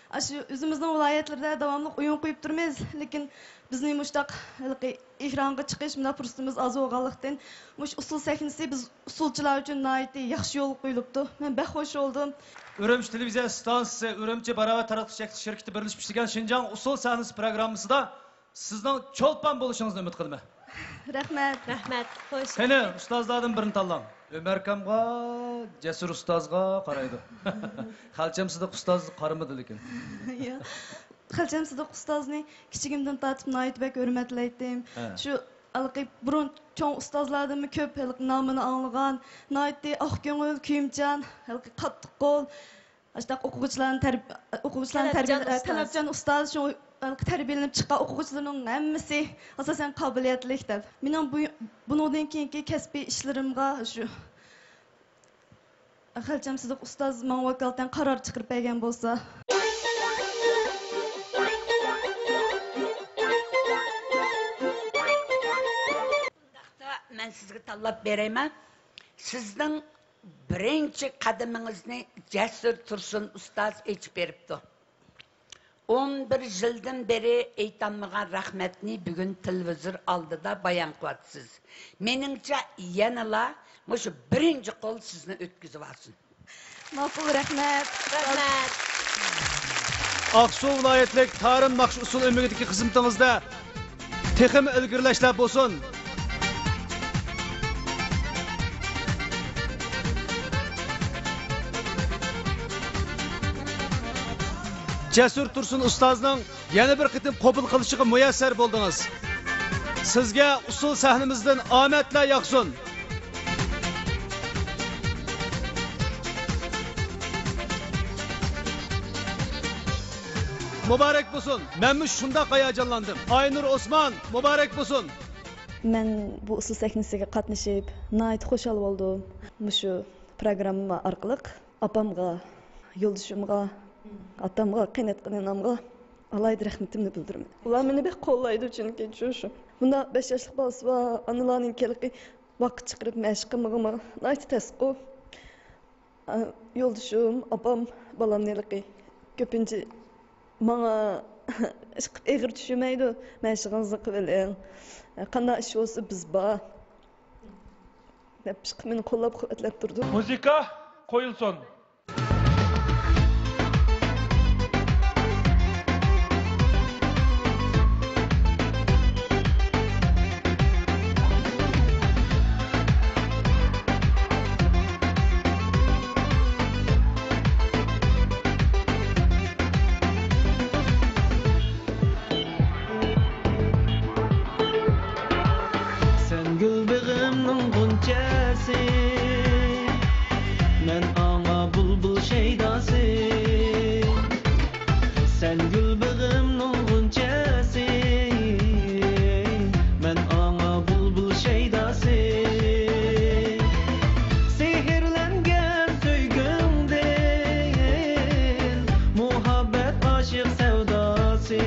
ئاشۇ ئۆزىمىزنىڭ ۋىلايەتلىرىدە داۋاملىق ئويۇن قويۇپ تۇرىمىز، لېكىن بىزنى مۇشۇنداق ھېلىقى ئېكرانغا چىقىش مۇنداق پۇرسىتىمىز ئاز بولغانلىقتىن، مۇشۇ ئۇسسۇل سەھنىسى بىز ئۇسسۇلچىلار ئۈچۈن ناھايىتى ياخشى يولغا قويۇلۇپتۇ. مەن بەك خوش بولدۇم. ئۈرۈمچى تېلېۋىزىيە ئىستانسىسى، ئۈرۈمچى باراۋەر تارقىتىش چەكلىك شىركىتى بىرلىشىپ ئىشلىگەن شىنجاڭ ئۇسسۇل سەھنىسى پروگراممىسىدا سىزنىڭ چولپان بولۇشىڭىزنى ئۈمىد قىلىمەن. رەھمەت. رەھمەت. خوش. قېنى، ئۇستازلاردىن بىرنى تاللاڭ. ئۆمەركامغا، جەسۇر ئۇستازغا قارايدۇ. خەلچەم سىدىق ئۇستاز قارىمىدى لېكىن. ياق. خەلچەم سىدىق ئۇستازنى كىچىكىمدىن تارتىپ ناھايىتى بەك ھۆرمەتلەيتتىم. ھە. شۇ ھېلىقى بۇرۇن چوڭ ئۇستازلاردىنمۇ كۆپ ھېلىقى نامىنى ئاڭلىغان، ناھايىتى ئاق كۆڭۈل، كۆيۈمچان، ھېلىقى قاتتىق قول، ئاشۇنداق ئوقۇغۇچىلارنى تەرب-، ئوقۇغۇچىلارنى تەربىيە-، تەلەپچان ئۇستاز. تەلەپچان ئۇستاز، شۇ تەربىيەلىنىپ چىققان ئوقۇغۇچىلىرىنىڭ ھەممىسى ئاساسەن قابىلىيەتلىك دەپ. مېنىڭ بۇ، بۇنىڭدىن كېيىنكى كەسپىي ئىشلىرىمغا شۇ خەلچەم سىدىق ئۇستاز ماڭا ۋاكالىتەن قارار چىقىرىپ بەرگەن بولسا. ئۇنداقتا مەن سىزگە تاللاپ بېرەيمەن. سىزنىڭ بىرىنچى قەدىمىڭىزنى جەسۇر تۇرسۇن ئۇستاز ئېچىپ بېرىپتۇ. ئون بىر يىلدىن بېرى ئېيتالمىغان رەھمەتنى بۈگۈن تېلېۋىزور ئالدىدا بايان قىلىۋاتىسىز. مېنىڭچە، يەنىلا مۇشۇ بىرىنچى قول سىزنى ئۆتكۈزۈۋالسۇن. ماقۇل، رەھمەت. رەھمەت. ئاقسۇ ۋىلايەتلىك تارىم ناخشا ئۇسسۇل ئۆمىكىدىكى خىزمىتىڭىزدە تېخىمۇ ئىلگىرىلەشلەر بولسۇن! جەسۇر تۇرسۇن ئۇستازنىڭ يەنە بىر قېتىم قوبۇل قىلىشىغا مۇيەسسەر بولدىڭىز. سىزگە ئۇسسۇل سەھنىمىزدىن ئامەتلەر ياغسۇن! مۇبارەك بولسۇن! مەنمۇ شۇنداق ھاياجانلاندىم. ئاينۇر ئوسمان، مۇبارەك بولسۇن! مەن بۇ ئۇسسۇل سەھنىسىگە قاتنىشىپ، ناھايىتى خۇشال بولدۇم. مۇشۇ پروگرامما ئارقىلىق ئاپامغا، يولدىشىمغا، ئاتامغا، قېيىنئاتىغىنىمغا ئالاھىدە رەھمىتىمنى بىلدۈرىمەن. ئۇلار مېنى بەك قوللايدۇ، چۈنكى شۇ، شۇ. مۇنداق بەش ياشلىق بالىسى بار ئانىلارنىڭكى ھېلىقى ۋاقىت چىقىرىپ مەشىق قىلمىغىنى ناھايىتى تەسقۇ. ئا، يولدىشىم، ئاپام، بالامنى ھېلىقى كۆپىنچە ماڭا ئېغىر چۈشۈرمەيدۇ. مەشىقىڭىزنى قىلىۋېلىڭ. قانداق ئىش بولسا بىز بار. دەپ مېنى قوللاپ قۇۋۋەتلەپ تۇرىدۇ. مۇزىكا قويۇلسۇن. سەن گۈل بېغىمنىڭ غۇنچەسى، مەن ئاڭا بۇلبۇل شەيداسى. سەن گۈل بېغىمنىڭ غۇنچەسى، مەن ئاڭا بۇلبۇل شەيداسى. سېھىرلەنگەن سۆيگۈڭدىن مۇھەببەت ئاشىق سەۋداسى.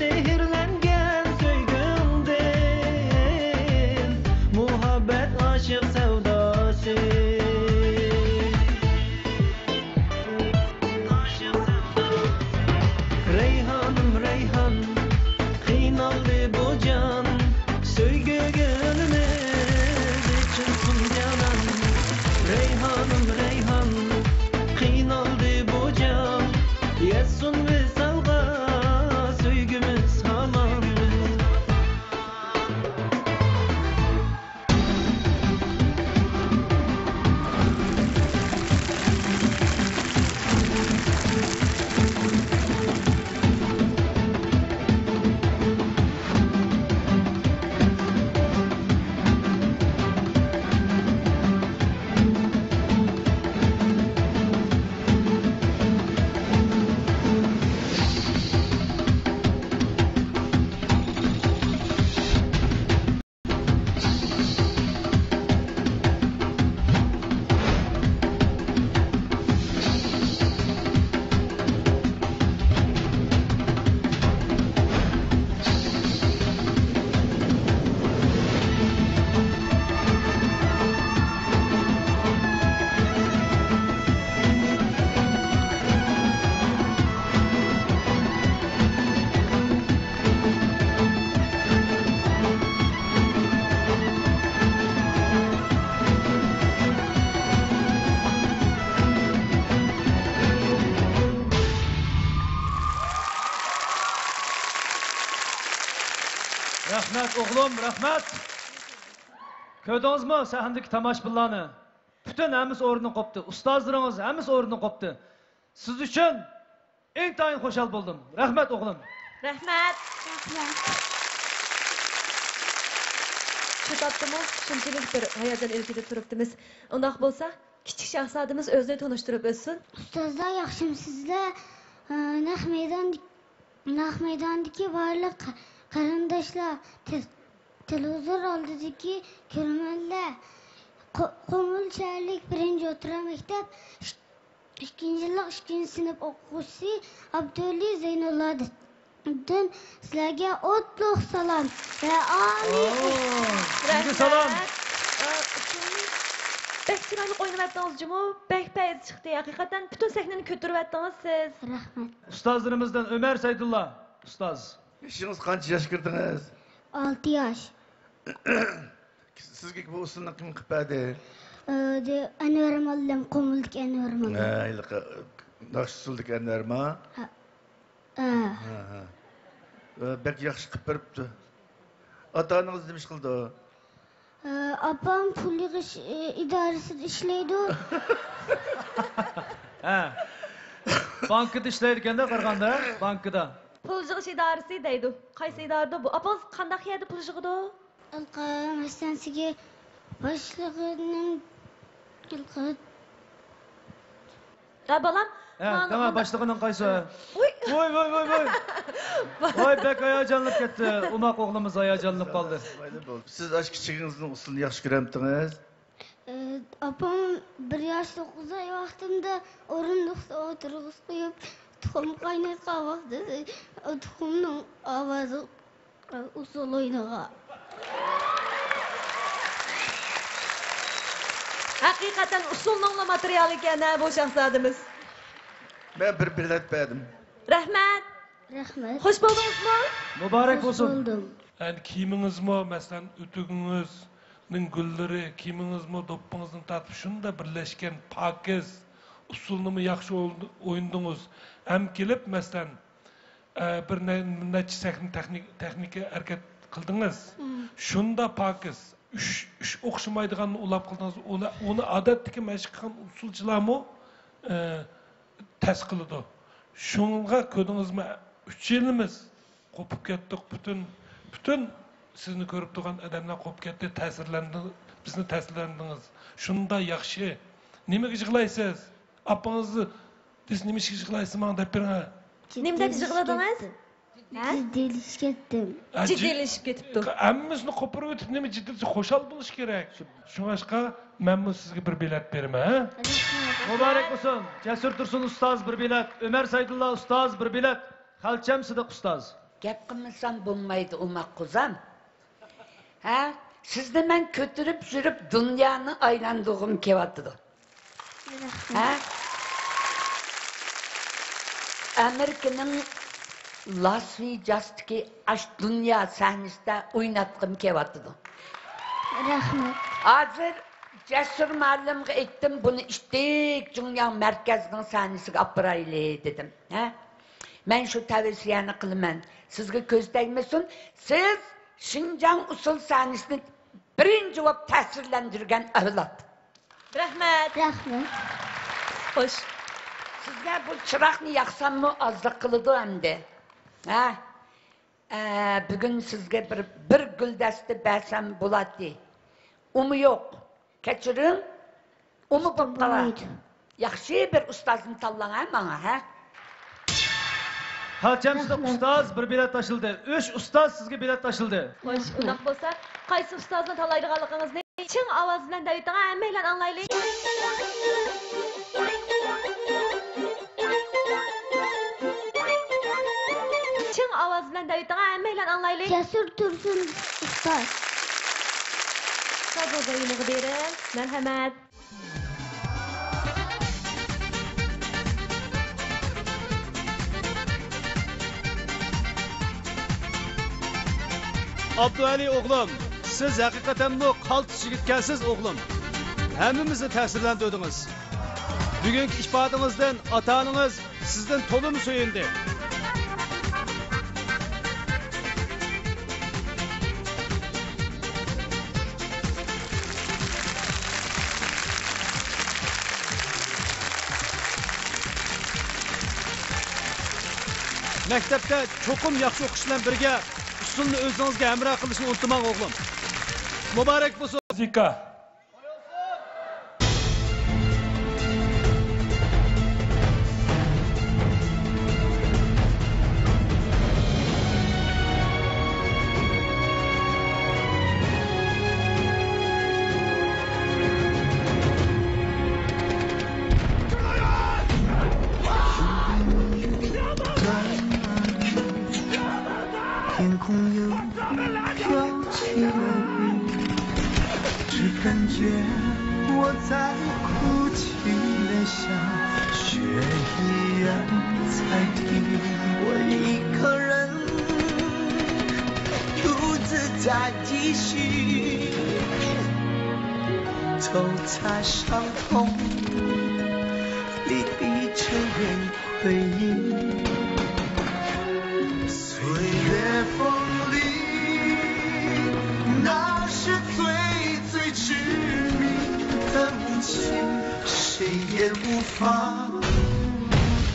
سېھىرلەنگەن سۆيگۈڭدىن مۇھەببەت ئاشىق سەۋداسى. رەيھانىم رەيھان، قىينالدى بۇ جان، سۆيگۈگە ئۆلىمىز ئىچىلسۇن جانان. رەيھانىم رەيھان، قىينالدى بۇ جان، يەتسۇن ۋىسالغا سۆيگۈمىز ھامان. رەھمەت، ئوغلۇم، رەھمەت. كۆردىڭىزمۇ سەھنىدىكى تاماشىبىنلارنى؟ پۈتۈن ھەممىسى ئورنىدىن قوپتى. ئۇستازلىرىڭىز ھەممىسى ئورنىدىن قوپتى. سىز ئۈچۈن ئىنتايىن خۇشال بولدۇم. رەھمەت، ئوغلۇم. رەھمەت. شۇ تاپتىمۇ شۇنچىلىك بىر ھاياجان ئىلكىدە تۇرۇپتىمىز. ئۇنداق بولسا، كىچىك شاھزادىمىز ئۆزىنى تونۇشتۇرۇپ ئۆتسۇن. ئۇستازلار، ياخشىمۇسىزلەر؟ ئە، نەق مەيدان، نەق مەيداندىكى بارلىق قېرىنداشلار، تېل-، تېلېۋىزور ئالدىدىكى كۆرۈرمەنلەر، قو-، قۇمۇل شەھەرلىك بىرىنچى ئوتتۇرا مەكتەپ ئىككىنچى يىللىق ئىككىنچى سىنىپ ئوقۇغۇچىسى ئابدۇۋەلى زەينۇللادىن سىلەرگە ئوتلۇق سالام ۋە ئالىي ئوو، سىزگە سالام. رەھمەت. ئە، بەك چىرايلىق ئوينىۋەتتىڭىز جۇمۇ، بەك پەيزى چىقتى. ھەقىقەتەن پۈتۈن سەھنىنى كۆتۈرۈۋەتتىڭىز سىز. رەھمەت. ئۇستازلىرىمىزدىن ئۆمەر سەيدۇللا ئۇستاز. يېشىڭىز قانچە ياش كىردىڭىز؟ ئالتە ياش. سىزگە بۇ ئۇسسۇلنى كىم قىلىپ بەردى؟ ئە، دە-، ئەنۋەر مۇئەللىم، قۇمۇلدىكى ئەنۋەر مۇئەللىم. ھە، ھېلىقى ناخشا ئۇسسۇلدىكى ئەنۋەرما؟ ھە. ھە. ھە، ھە. ئە، بەك ياخشى قىلىپ بېرىپتۇ. ئاتا-ئانىڭىز نېمە ئىش قىلىدۇ؟ ئە، ئاپام پۇل يىغىش، ئە، ئىدارىسىدە ئىشلەيدۇ. ھە. بانكىدا ئىشلەيدىكەن-دە، قارىغاندا، بانكىدا. پۇل يىغىش ئىدارىسى دەيدۇ. قايسى ئىدارىدۇ بۇ؟ ئاپىڭىز قانداق يەردە پۇل يىغىدۇ؟ ھېلىقى ھەسسەنسىگە باشلىقىنىڭ ھېلىقى. ھە، بالام. ھە، ماڭا دەڭە، مۇنداق باشلىقىنىڭ قايسى؟ ۋوي. ۋوي، ۋوي، ۋوي، ۋوي. ۋاي، بەك ھاياجانلىنىپ كەتتى. ئوماق ئوغلىمىز ھاياجانلىنىپ قالدى. سىز ئاشۇ كىچىكىڭىزنىڭ ئۇسسۇلىنى ياخشى كۆرەمتىڭىز؟ ئاپام بىر ياش توققۇز ئاي ۋاقتىمدا ئورۇندۇقتا ئولتۇرغۇزۇپ قويۇپ، تۇخۇم قايناتقان ۋاقتىدا تۇخۇمنىڭ ئاۋازى ئۇسسۇل ئوينىغان. ھەقىقەتەن ئۇسسۇلنىڭلا ماتېرىيالى ئىكەن ھە بۇ شاھزادىمىز. مەن بىر بېلەت بەردىم. رەھمەت. رەھمەت. خوش بولدىڭىزمۇ؟ مۇبارەك بولسۇن. خوش بولدۇم. يەنى كىيىمىڭىزمۇ، مەسىلەن، ئۆتۈكىڭىزنىڭ گۈللىرى، كىيىمىڭىزمۇ، دوپپىڭىزدىن تارتىپ شۇنداق بىرلەشكەن، پاكىز، ئۇسسۇلنىمۇ ياخشى ئوين-، ئوينىدىڭىز. ھەم كېلىپ، مەسىلەن، ئە، بىر نە-، نەچچە سەھنە تېخنىك-، تېخنىكا ھەرىكەت قىلدىڭىز. مم. شۇنداق پاكىز، ئۈچ، ئۈچ ئوخشىمايدىغاننى ئۇلاپ قىلدىڭىز. ئۇنى، ئۇنى ئادەتتىكى مەشىق قىلغان ئۇسسۇلچىلارمۇ، ئە، تەس قىلىدۇ. شۇڭا كۆردىڭىزمۇ، ئۈچىيلىمىز قوپۇپ كەتتۇق. پۈتۈن، پۈتۈن سىزنى كۆرۈپ تۇرغان ئادەملەر قوپۇپ كەتتى، تەسىرلەندى، بىزنى تەسىرلەندىڭىز. شۇنداق ياخشى. نېمىگە يىغلايسىز؟ ئاپىڭىزنى دېسە، نېمە ئىشقا يىغلايسىىز، ماڭا دەپ بېرىڭە. نېمە دەپ يىغلىدىڭىز؟ ھە؟ جىددىيلىشىپ كەتتىم. ھە، جىد-، جىددىيلىشىپ كېتىپتۇ. ھەممىسىنى قوپۇرۇۋېتىپ، نېمە جىددىيلىشىپ، خۇشال بولۇش كېرەك. شۇ-، شۇڭلاشقا مەنمۇ سىزگە بىر بېلەت بېرىمەن، ھە؟ مۇبارەك بولسۇن. جەسۇر تۇرسۇن ئۇستاز بىر بېلەت، ئۆمەر سەيدۇللا ئۇستاز بىر بېلەت، خەلچەم سىدىق ئۇستاز. گەپ قىلمىسام بولمايدۇ، ئوماق قوزام. ھە؟ سىزنى مەن كۆتۈرۈپ يۈرۈپ دۇنيانى ئايلاندۇرغۇم كېلىۋاتىدۇ. ھە؟ ئامېرىكىنىڭ لاس ۋېگاستىكى ئاش دۇنيا سەھنىسىدە ئويناتقۇم كېلىۋاتىدۇ. رەھمەت. ھازىر جەسۇر مۇئەللىمگە ئېيتتىم، بۇنى ئىتتىك جۇڭياڭ مەركەزنىڭ سەھنىسىگە ئاپىرايلى دېدىم. ھە؟ مەن شۇ تەۋسىيەنى قىلىمەن. سىزگە كۆز تەگمىسۇن، سىز شىنجاڭ ئۇسسۇل سەھنىسىنى بىرىنچى بولۇپ تەسىرلەندۈرگەن ئەۋلاد. رەھمەت. رەھمەت. خوش. سىزگە بۇ چىراغنى ياقساممۇ ئازلىق قىلىدۇ ئەمدى. ھە؟ ئە، بۈگۈن سىزگە بىر، بىر گۈلدەستە بەرسەم بولاتتى. ئۇمۇ يوق. كەچۈرۈڭ. ئۇمۇ بولۇپ قالار. بولمايدۇ. ياخشى بىر ئۇستازنى تاللاڭ ھە ماڭا، ھە؟ خەلچەم سىدىق ئۇستاز بىر بېلەت تاشلىدى. ئۈچ ئۇستاز سىزگە بېلەت تاشلىدى. خوش، ئۇنداق بولسا، قايسى ئۇستازنى تاللايدىغانلىقىڭىزنى چىڭ ئاۋاز بىلەن دەۋېتىڭ، ھەممەيلەن ئاڭلايلى. چىڭ ئاۋاز بىلەن دەۋېتىڭ، ھەممەيلەن ئاڭلايلى. جەسۇر تۇرسۇن ئۇستاز. سازا زەينىغا بېرىڭ. مەرھەمەت. ئابدۇئەلى ئوغلۇم، سىز ھەقىقەتەنمۇ قالتىس يىگىتكەنسىز ئوغلۇم. ھەممىمىزنى تەسىرلەندۈردىڭىز. بۈگۈنكى ئىپادىڭىزدىن ئاتا-ئانىڭىز سىزدىن تولىمۇ سۆيۈندى. مەكتەپتە چوقۇم ياخشى ئوقۇش بىلەن بىرگە ئۇسسۇلنى ئۆزىڭىزگە ھەمراھ قىلىشنى ئۇنتۇماڭ ئوغلۇم. مۇبارەك بولسۇن. مۇزىكا. 天空又飘起了雨，只感觉我在哭泣的像雪一样在滴。我一个人独自在继续抽插伤痛。一切愿归零。岁月风里，那是最最执迷的母亲，谁也无法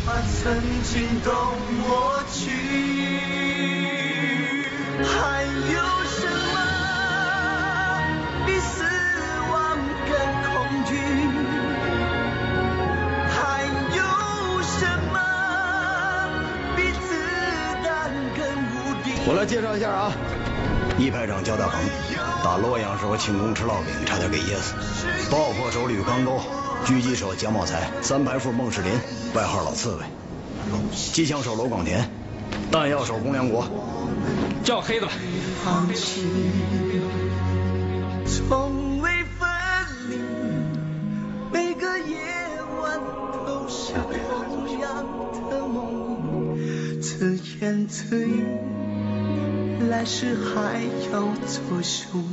把曾经都抹去。还有什么比死亡更恐惧？还有什么比子弹更无敌？我来介绍一下啊，一排长焦大鹏，打洛阳时候庆功吃烙饼，差点给噎死。爆破手吕刚沟，狙击手蒋宝才，三排副孟世林，外号老刺猬。 机枪手罗广田，弹药手公良国，叫黑子吧。从未分离，每个夜晚都是同样的梦，自言自语，来世还要做兄。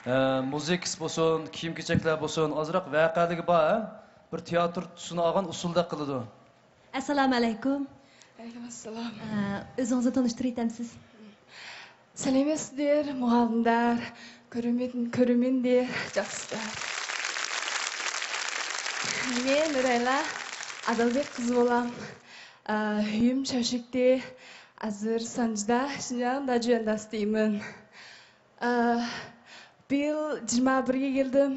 ئە، مۇزىكىسى بولسۇن، كىيىم-كېچەكلەر بولسۇن، ئازراق ۋەقەلىكى بار، ھە؟ بىر تېئاتىر سۇنىدىغان ئۇسۇلدەك قىلىدۇ. ئەسسالامۇئەلەيكۇم. ئەلەيكۇم ئەسسالام. ئە، ئۆزىڭىزنى تونۇشتۇرۇۋېتەمسىز؟ سەلەمەتسىدىر، مۇغالىمدار، كۆرۈمىن، كۆرۈمىندىر، جاقسىدار. مېنى نۇرەيلا ئادىلبېك قىزى بولام. ئە، ھۆيۈم چەشىكتى، ھازىر سانجىدا، شىنجاڭدا جۈەنداستىمەن. ئە، بۇ يىل جىگىرمە بىرگە كەلدىم.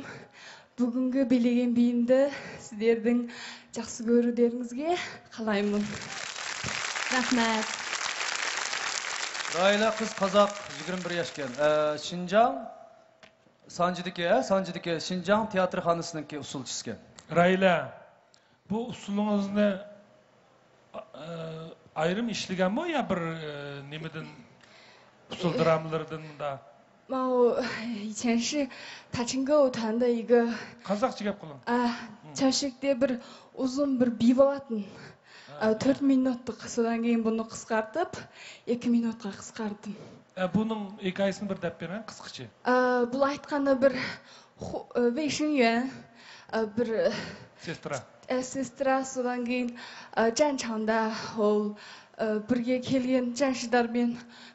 بۈگۈنكى بىلىگەن بىيىمدە سىلەردىن جاقسى كۆرىدىغىنىڭىزگە قالايمەن. رەھمەت. راھىلە قىز قازاق، يىگىرمە بىر ياشكەن. ئە، شىنجاڭ سانجىدىكى، ھە، سانجىدىكى شىنجاڭ تىياتىرخانىسىنىڭكى ئۇسسۇلچىسىكەن. راھىلە، بۇ ئۇسسۇلىڭىزنى ئايرىم ئىشلىگەنمۇ يا بىر نېمىدىن، ئۇسسۇل درامىلىرىدىن مۇنداق؟ 我以前是塔青歌舞团的一个 قازاقچە گەپ قىلىڭ. چەشىكتە بىر ئۇزۇن بىر بىي بولاتتىم. تۆت مىنۇتلۇق، سودان كېيىن بۇنى قىسقارتىپ ئىككى مىنۇتقا قىسقارتتىم. بۇنىڭ ھېكايىسىنى بىر دەپ بېرىڭ قىسقىچە. بۇلار ئېيتقاندا بىر ۋېيشىنيۈەن، بىر سېسترا. سېسترا، سودان كېيىن جەنچاڭدا ھول بىرگە كەلگەن جەنشىدار بىلەن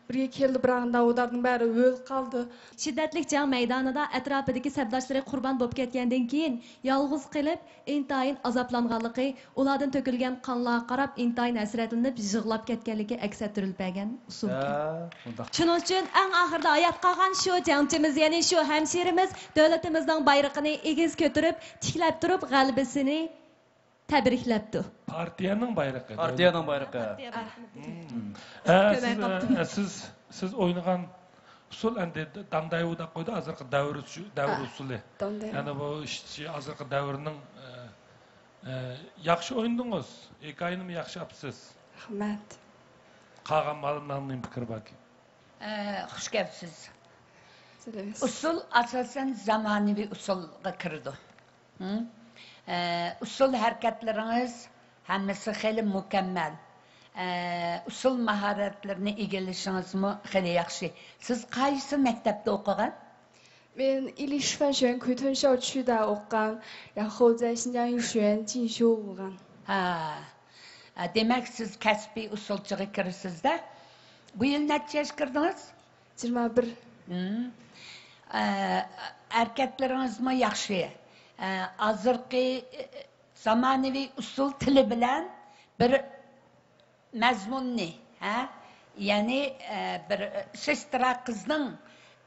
بىرگە كەلدى، بىراق داۋۇدارنىڭ بەرى ئۆلۈپ قالدى. شىددەتلىك جەڭ مەيدانىدا ئەتراپىدىكى سەپداشلىرى قۇربان بولۇپ كەتكەندىن كېيىن يالغۇز قېلىپ، ئىنتايىن ئازابلانغانلىقى، ئۇلاردىن تۆكۈلگەن قانلارغا قاراپ ئىنتايىن ھەسرەتلىنىپ يىغلاپ كەتكەنلىكى ئەكس ئەتتۈرۈلۈپ بەرگەن ئۇسسۇلكەن. شۇنىڭ ئۈچۈن ئەڭ ئاخىرىدا ھايات قالغان شۇ جەڭچىمىز، يەنى شۇ ھەمشىرىمىز دۆلىتىمىزنىڭ بايرىقىنى ئېگىز كۆتۈرۈپ، تىكلەپ تۇرۇپ، غەلىبىسىنى تەبرىكلەپتۇ. پارتىيەنىڭ بايرىقى. پارتىيەنىڭ بايرىقى. ھە، سىز، سىز، سىز ئوينىغان ئۇسسۇل ئەمدى داڭدايۋۇ دەپ قويدى، ھازىرقى دەۋر، دەۋر ئۇسسۇلى. يەنى بۇ ئىشچى ھازىرقى دەۋرنىڭ، ئە، ئە، ياخشى ئوينىدىڭىز، ھېكايىنىمۇ ياخشى ئاپسىز. رەھمەت. قالغان مۇئەللىملەرنىڭ نېمە پىكرى باركىن؟ ئە، خۇش كەپسىز. ئۇسسۇل ئاساسەن زامانىۋى ئۇسسۇلغا كىرىدۇ. ئۇسسۇل ھەرىكەتلىرىڭىز ھەممىسى خېلى مۇكەممەل. ئۇسسۇل ماھارەتلىرىنى ئىگىلىشىڭىزمۇ خېلى ياخشى. سىز قايسى مەكتەپتە ئوقۇغان؟ مەن ئىلى شۈفەن شۈەن كۇيتۇن شاۋچۈدا ئوقۇغان، 然后在新疆艺术学院进修 بولغان. ھە. دېمەك، سىز كەسپىي ئۇسسۇلچىغا كىرىسىز-دە. بۇ يىل نەچچە ياشقا كىردىڭىز؟ يىگىرمە بىر. ھەرىكەتلىرىڭىزمۇ ياخشى. ھازىرقى زامانىۋى ئۇسسۇل تىلى بىلەن بىر مەزمۇننى، ھە، يەنى بىر سېسترا قىزنىڭ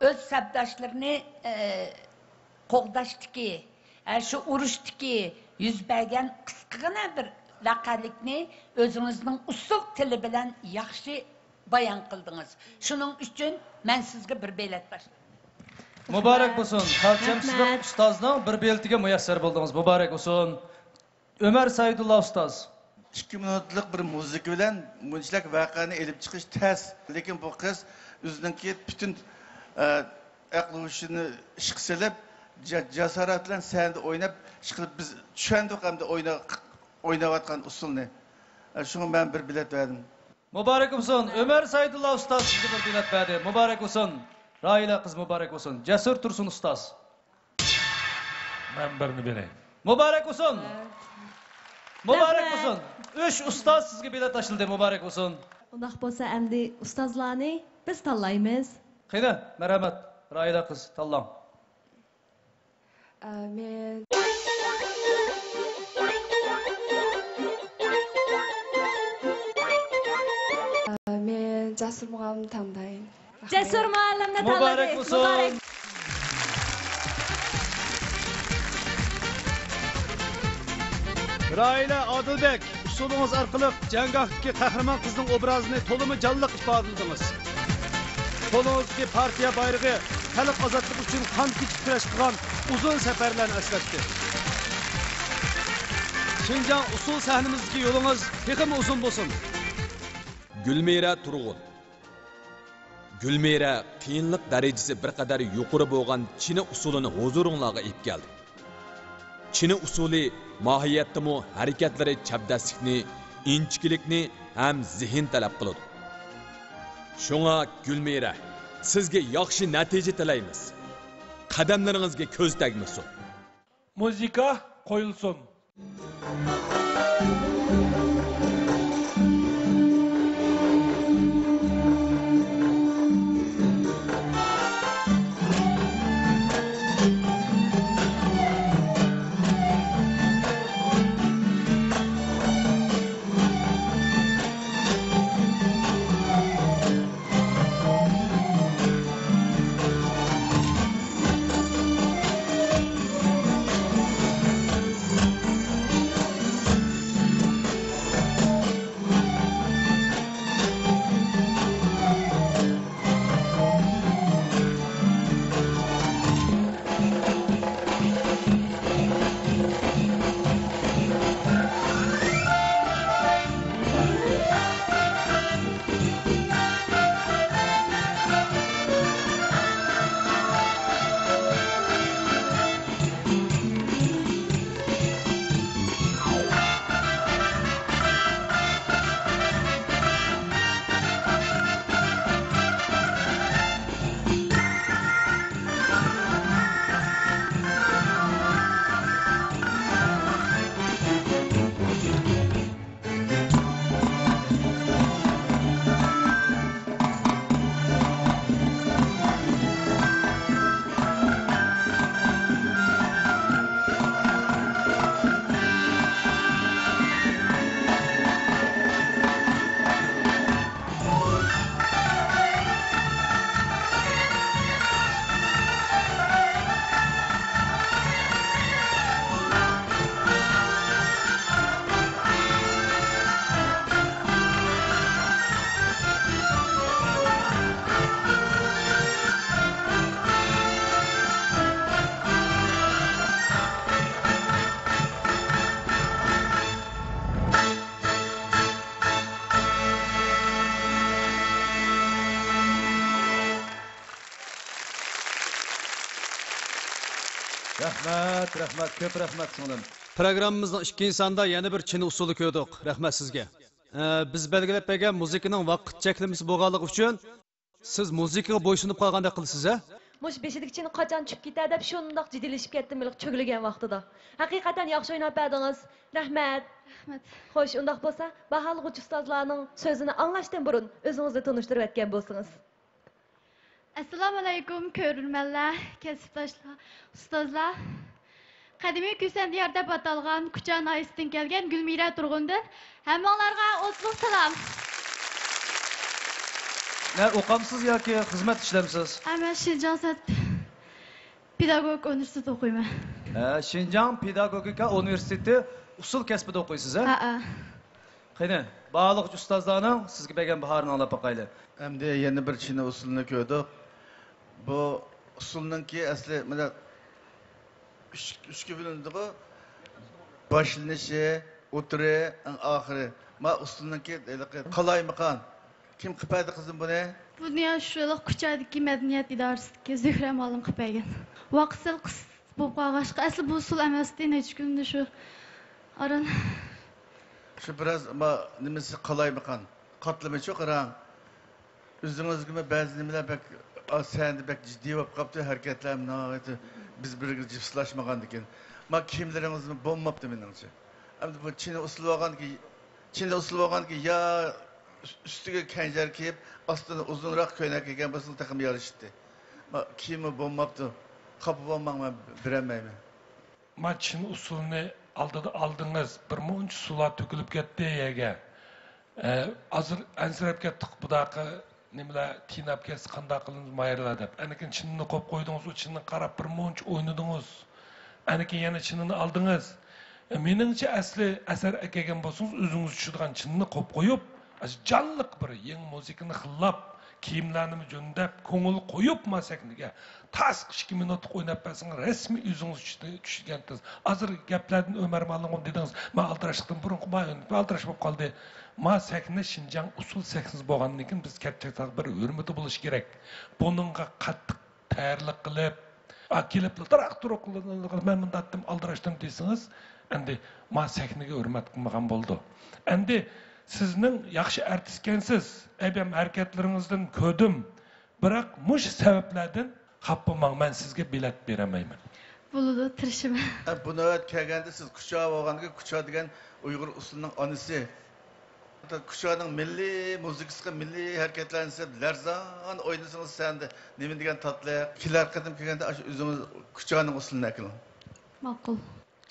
ئۆز سەپداشلىرىنى قوغداشتىكى، ھە، شۇ ئۇرۇشتىكى يۈز بەرگەن قىسقىغىنە بىر ۋەقەلىكنى ئۆزىڭىزنىڭ ئۇسسۇل تىلى بىلەن ياخشى بايان قىلدىڭىز. شۇنىڭ ئۈچۈن مەن سىزگە بىر بېلەت تاشلىدىم. مۇبارەك بولسۇن. خەلچەم سىدىق ئۇستازنىڭ بىر بېلىتىگە مۇيەسسەر بولدىڭىز. مۇبارەك بولسۇن. ئۆمەر سەئىدۇللا ئۇستاز. ئىككى مىنۇتلۇق بىر مۇزىكا بىلەن بۇنچىلىك ۋەقەنى ئېلىپ چىقىش تەس. لېكىن بۇ قىز ئۆزىنىڭكى پۈتۈن ئەقلى ھوشىنى ئىشقا سېلىپ، جاسارەت بىلەن سەھنىدە ئويناپ، ئىشقىلىپ بىز چۈشەندۇق ئەمدى ئويناۋاتقان ئۇسسۇلنى. شۇڭا مەن بىر بېلەت بەردىم. مۇبارەك بولسۇن. ئۆمەر سەيدۇللا ئۇستاز سىزگە بىر بېلەت بەردى. مۇبارەك بولسۇن. راھىلە قىز، مۇبارەك بولسۇن. جەسۇر تۇرسۇن ئۇستاز. مەن بىرنى بېرەي. مۇبارەك بولسۇن. مۇبارەك رەھمەت. بولسۇن. ئۈچ ئۇستاز سىزگە بېلەت تاشلىدى. مۇبارەك بولسۇن. ئۇنداق بولسا ئەمدى ئۇستازلارنى بىز تاللايمىز. قېنى، مەرھەمەت. راھىلە قىز، تاللاڭ. ئە، مەن، ئە، مەن جەسۇر مۇئەللىمنى تەڭدەي. جەسۇر مۇئەللىمنى تاللىدى. مۇبارەك بولسۇن. مۇبارەك. راھىلە ئادىلبەك، ئۇسسۇلىڭىز ئارقىلىق جەڭگاھتىكى قەھرىمان قىزنىڭ ئوبرازىنى تولىمۇ جانلىق ئىپادىلىدىڭىز. قولىڭىزدىكى پارتىيە بايرىقى خەلق ئازادلىقى ئۈچۈن قان كېچىپ كۈرەش قىلغان ئۇزۇن سەپەرلەرنى ئەسلەتتى. شىنجاڭ ئۇسسۇل سەھنىمىزدىكى يولىڭىز تېخىمۇ ئۇزۇن بولسۇن! گۈلمىرە تۇرغۇن. گۈلمىرە قىيىنلىق دەرىجىسى بىر قەدەر يۇقىرى بولغان چىنە ئۇسسۇلىنى ھۇزۇرۇڭلارغا ئېلىپ كەلدى. چىنە ئۇسسۇلى ماھىيەتتىمۇ ھەرىكەتلىرى چەبدەسلىكنى، ئىنچىكىلىكنى ھەم زېھىن تەلەپ قىلىدۇ. شۇڭا گۈلمىرە، سىزگە ياخشى نەتىجە تىلەيمىز. قەدەملىرىڭىزگە كۆز تەگمىسۇن. مۇزىكا قويۇلسۇن. رەھمەت، رەھمەت، كۆپ رەھمەت، سىڭلىم. پروگراممىمىزنىڭ ئىككىنچى سانىدا يەنە بىر چىنە ئۇسسۇلى كۆردۇق. رەھمەت سىزگە. ئە، بىز بەلگىلەپ بەرگەن مۇزىكىنىڭ ۋاقىت چەكلىمىسى بولغانلىقى ئۈچۈن، سىز مۇزىكىغا بويسۇنۇپ قالغاندەك قىلىسىز، ھە؟ مۇشۇ بېشىدىكى چىنە قاچان چۈشۈپ كېتەر دەپ شۇنداق جېدىللىشىپ كەتتىم، ھېلىقى چۆگىلىگەن ۋاقتىدا. ھەقىقەتەن ياخشى ئويناپ بەردىڭىز. رەھمەت. رەھمەت. خوش، ئۇنداق بولسا، باھالىغۇچى ئۇستازلارنىڭ سۆزىنى ئاڭلاشتىن بۇرۇن ئۆزىڭىزنى تونۇشتۇرۇۋەتكەن بولسىڭىز. ئەسسالامۇئەلەيكۇم، كۆرۈرمەنلەر، كەسىپداشلار، ئۇستازلار. قەدىمىي كۈسەن دىيار دەپ ئاتالغان كۇچا ناھىيەسىدىن كەلگەن گۈلمىرە تۇرغۇندىن ھەممىڭلارغا ئوتلۇق سالام. نە ئوقامسىز ياكى خىزمەت ئىشلەمسىز؟ ھە، مەن شىنجاڭ سەنئەت پېداگوگىكا ئۇنىۋېرسىتېتىدا ئوقۇيمەن. ھە، شىنجاڭ پېداگوگىكا ئۇنىۋېرسىتېتى ئۇسسۇل كەسپىدە ئوقۇيسىز، ھە؟ ھە، ھە. قېنى، باھالىغۇچى ئۇستازلارنىڭ سىزگە بەرگەن باھارىنى ئاڭلاپ باقايلى. ئەمدى يەنە بىر چىنە ئۇسسۇلنى كۆردۇق. بۇ ئۇسسۇلنىڭكى ئەسلى مانا ئۈچ، ئۈچكە بۆلۈنىدىغۇ. باشلىنىشى، ئوتتۇرى، ئەڭ ئاخىرى. ما ئۇسسۇلنىڭكى ھېلىقى قالايمىقان. كىم قىلىپ بەردى قىزىم بۇنى؟ بۇنى شۇ ھېلىقى كۇچادىكى مەدەنىيەت ئىدارىسىدىكى زۆھرە مۇئەللىم قىلىپ بەرگەن. ۋاقىت سەل قىس بولۇپ قالغاچقا، ئەسلى بۇ ئۇسسۇل ئەمەستى، نەچچە كۈندە شۇ ئاران. شۇ بىراز ما نېمىسى قالايمىقان. قاتلىمىچۇ قاراڭ. ئۆزىڭىزگىمۇ بەزى نېمىلەر بەك، ئا، سەھنىدە بەك جىددىي بولۇپ قاپتۇ، ھەرىكەتلەر ناھايىتى بىز بىرگە جىپسلاشمىغاندىكىن. ما كىيىملىرىڭىزمۇ بولماپتۇ مېنىڭچە. ئەمدى بۇ چىنە ئۇسسۇل بولغانكى، چىنە ئۇسسۇل بولغانكى يا ئۈستىگە كەنجەر كىيىپ، ئاستىدىن ئۇزۇنراق كۆينەك كىيگەن بولسىڭىز تېخىمۇ يارىشىتتى. ما كىيىممۇ بولماپتۇ. خاپا بولماڭ، مەن بېرەلمەيمەن. ما چىن ئۇسسۇلنى ئالدىدا ئالدىڭىز، بىر مۇنچە سۇلار تۆكۈلۈپ كەتتى يەرگە. ئە، ھازىر ئەنسىرەپ كەتتۇق، بۇداقى نېمىلەر تىيناپ كەتسە قانداق قىلىمىز ماھىرلار دەپ. ئەنىكىن چىنىنى قويۇپ قويدىڭىز، ئۇ چىننى قاراپ بىر مۇنچە ئوينىدىڭىز. ئەنىكىن يەنە چىنىنى ئالدىڭىز. ئە، مېنىڭچە ئەسلى ئەسەر ئەكەلگەن بولسىڭىز، ئۆزىڭىز چۈشىدىغان چىننى قويۇپ قويۇپ، ئاشۇ جانلىق بىر يېڭى مۇزىكىنى خىللاپ، كىيىملەرنىمۇ جۆندەپ، كۆڭۈل قويۇپ ما سەھنىگە تاسقا ئىككى مىنۇتلۇق ئويناپ بەرسىڭىز، رەسمىي ئۆزىڭىز چۈشتى-، چۈشىدىكەنتىز. ھازىر گەپلەردىن ئۆمەر مالىمغا دېدىڭىز، مەن ئالدىراشلىقتىن بۇرۇنقى ما-، ئالدىراش بولۇپ قالدى. ما سەھنە شىنجاڭ ئۇسسۇل سەھنىسى بولغاندىن كېيىن بىز كەتچەك بىر ھۆرمىتى بولۇشى كېرەك. بۇنىڭغا قاتتىق تەييارلىق قىلىپ، ئا، كېلىپلا تاراق-تۇرۇق قىلىپ، مەن مۇنداق ئەتتىم، ئالدىراشتىم دېسىڭىز، ئەمدى ما سەھنىگە ھۆرمەت قىلمىغان بولىدۇ. ئەمدى سىزنىڭ ياخشى ئارتىسكەنسىز، ئەبەم ھەرىكەتلىرىڭىزدىن كۆردۈم، بىراق مۇشۇ سەۋەبلەردىن خاپا بولماڭ، مەن سىزگە بېلەت بېرەلمەيمەن. بولىدۇ، تىرىشىمەن. ئە، بۇ نۆۋەت كەلگەندە سىز كۇچا بولغاندىكىن، كۇچا دېگەن ئۇيغۇر ئۇسسۇلىنىڭ ئانىسى. كۇچانىڭ مىللىي مۇزىكىسىغا، مىللىي ھەرىكەتلەرنى سىز لەرزان ئوينىسىڭىز سەھنىدە نېمە دېگەن تاتلىق. كېلەر قېتىم كەلگەندە ئاشۇ ئۆزىڭىز كۇچانىڭ ئۇسسۇلىنى ئەكېلىڭ. ماقۇل.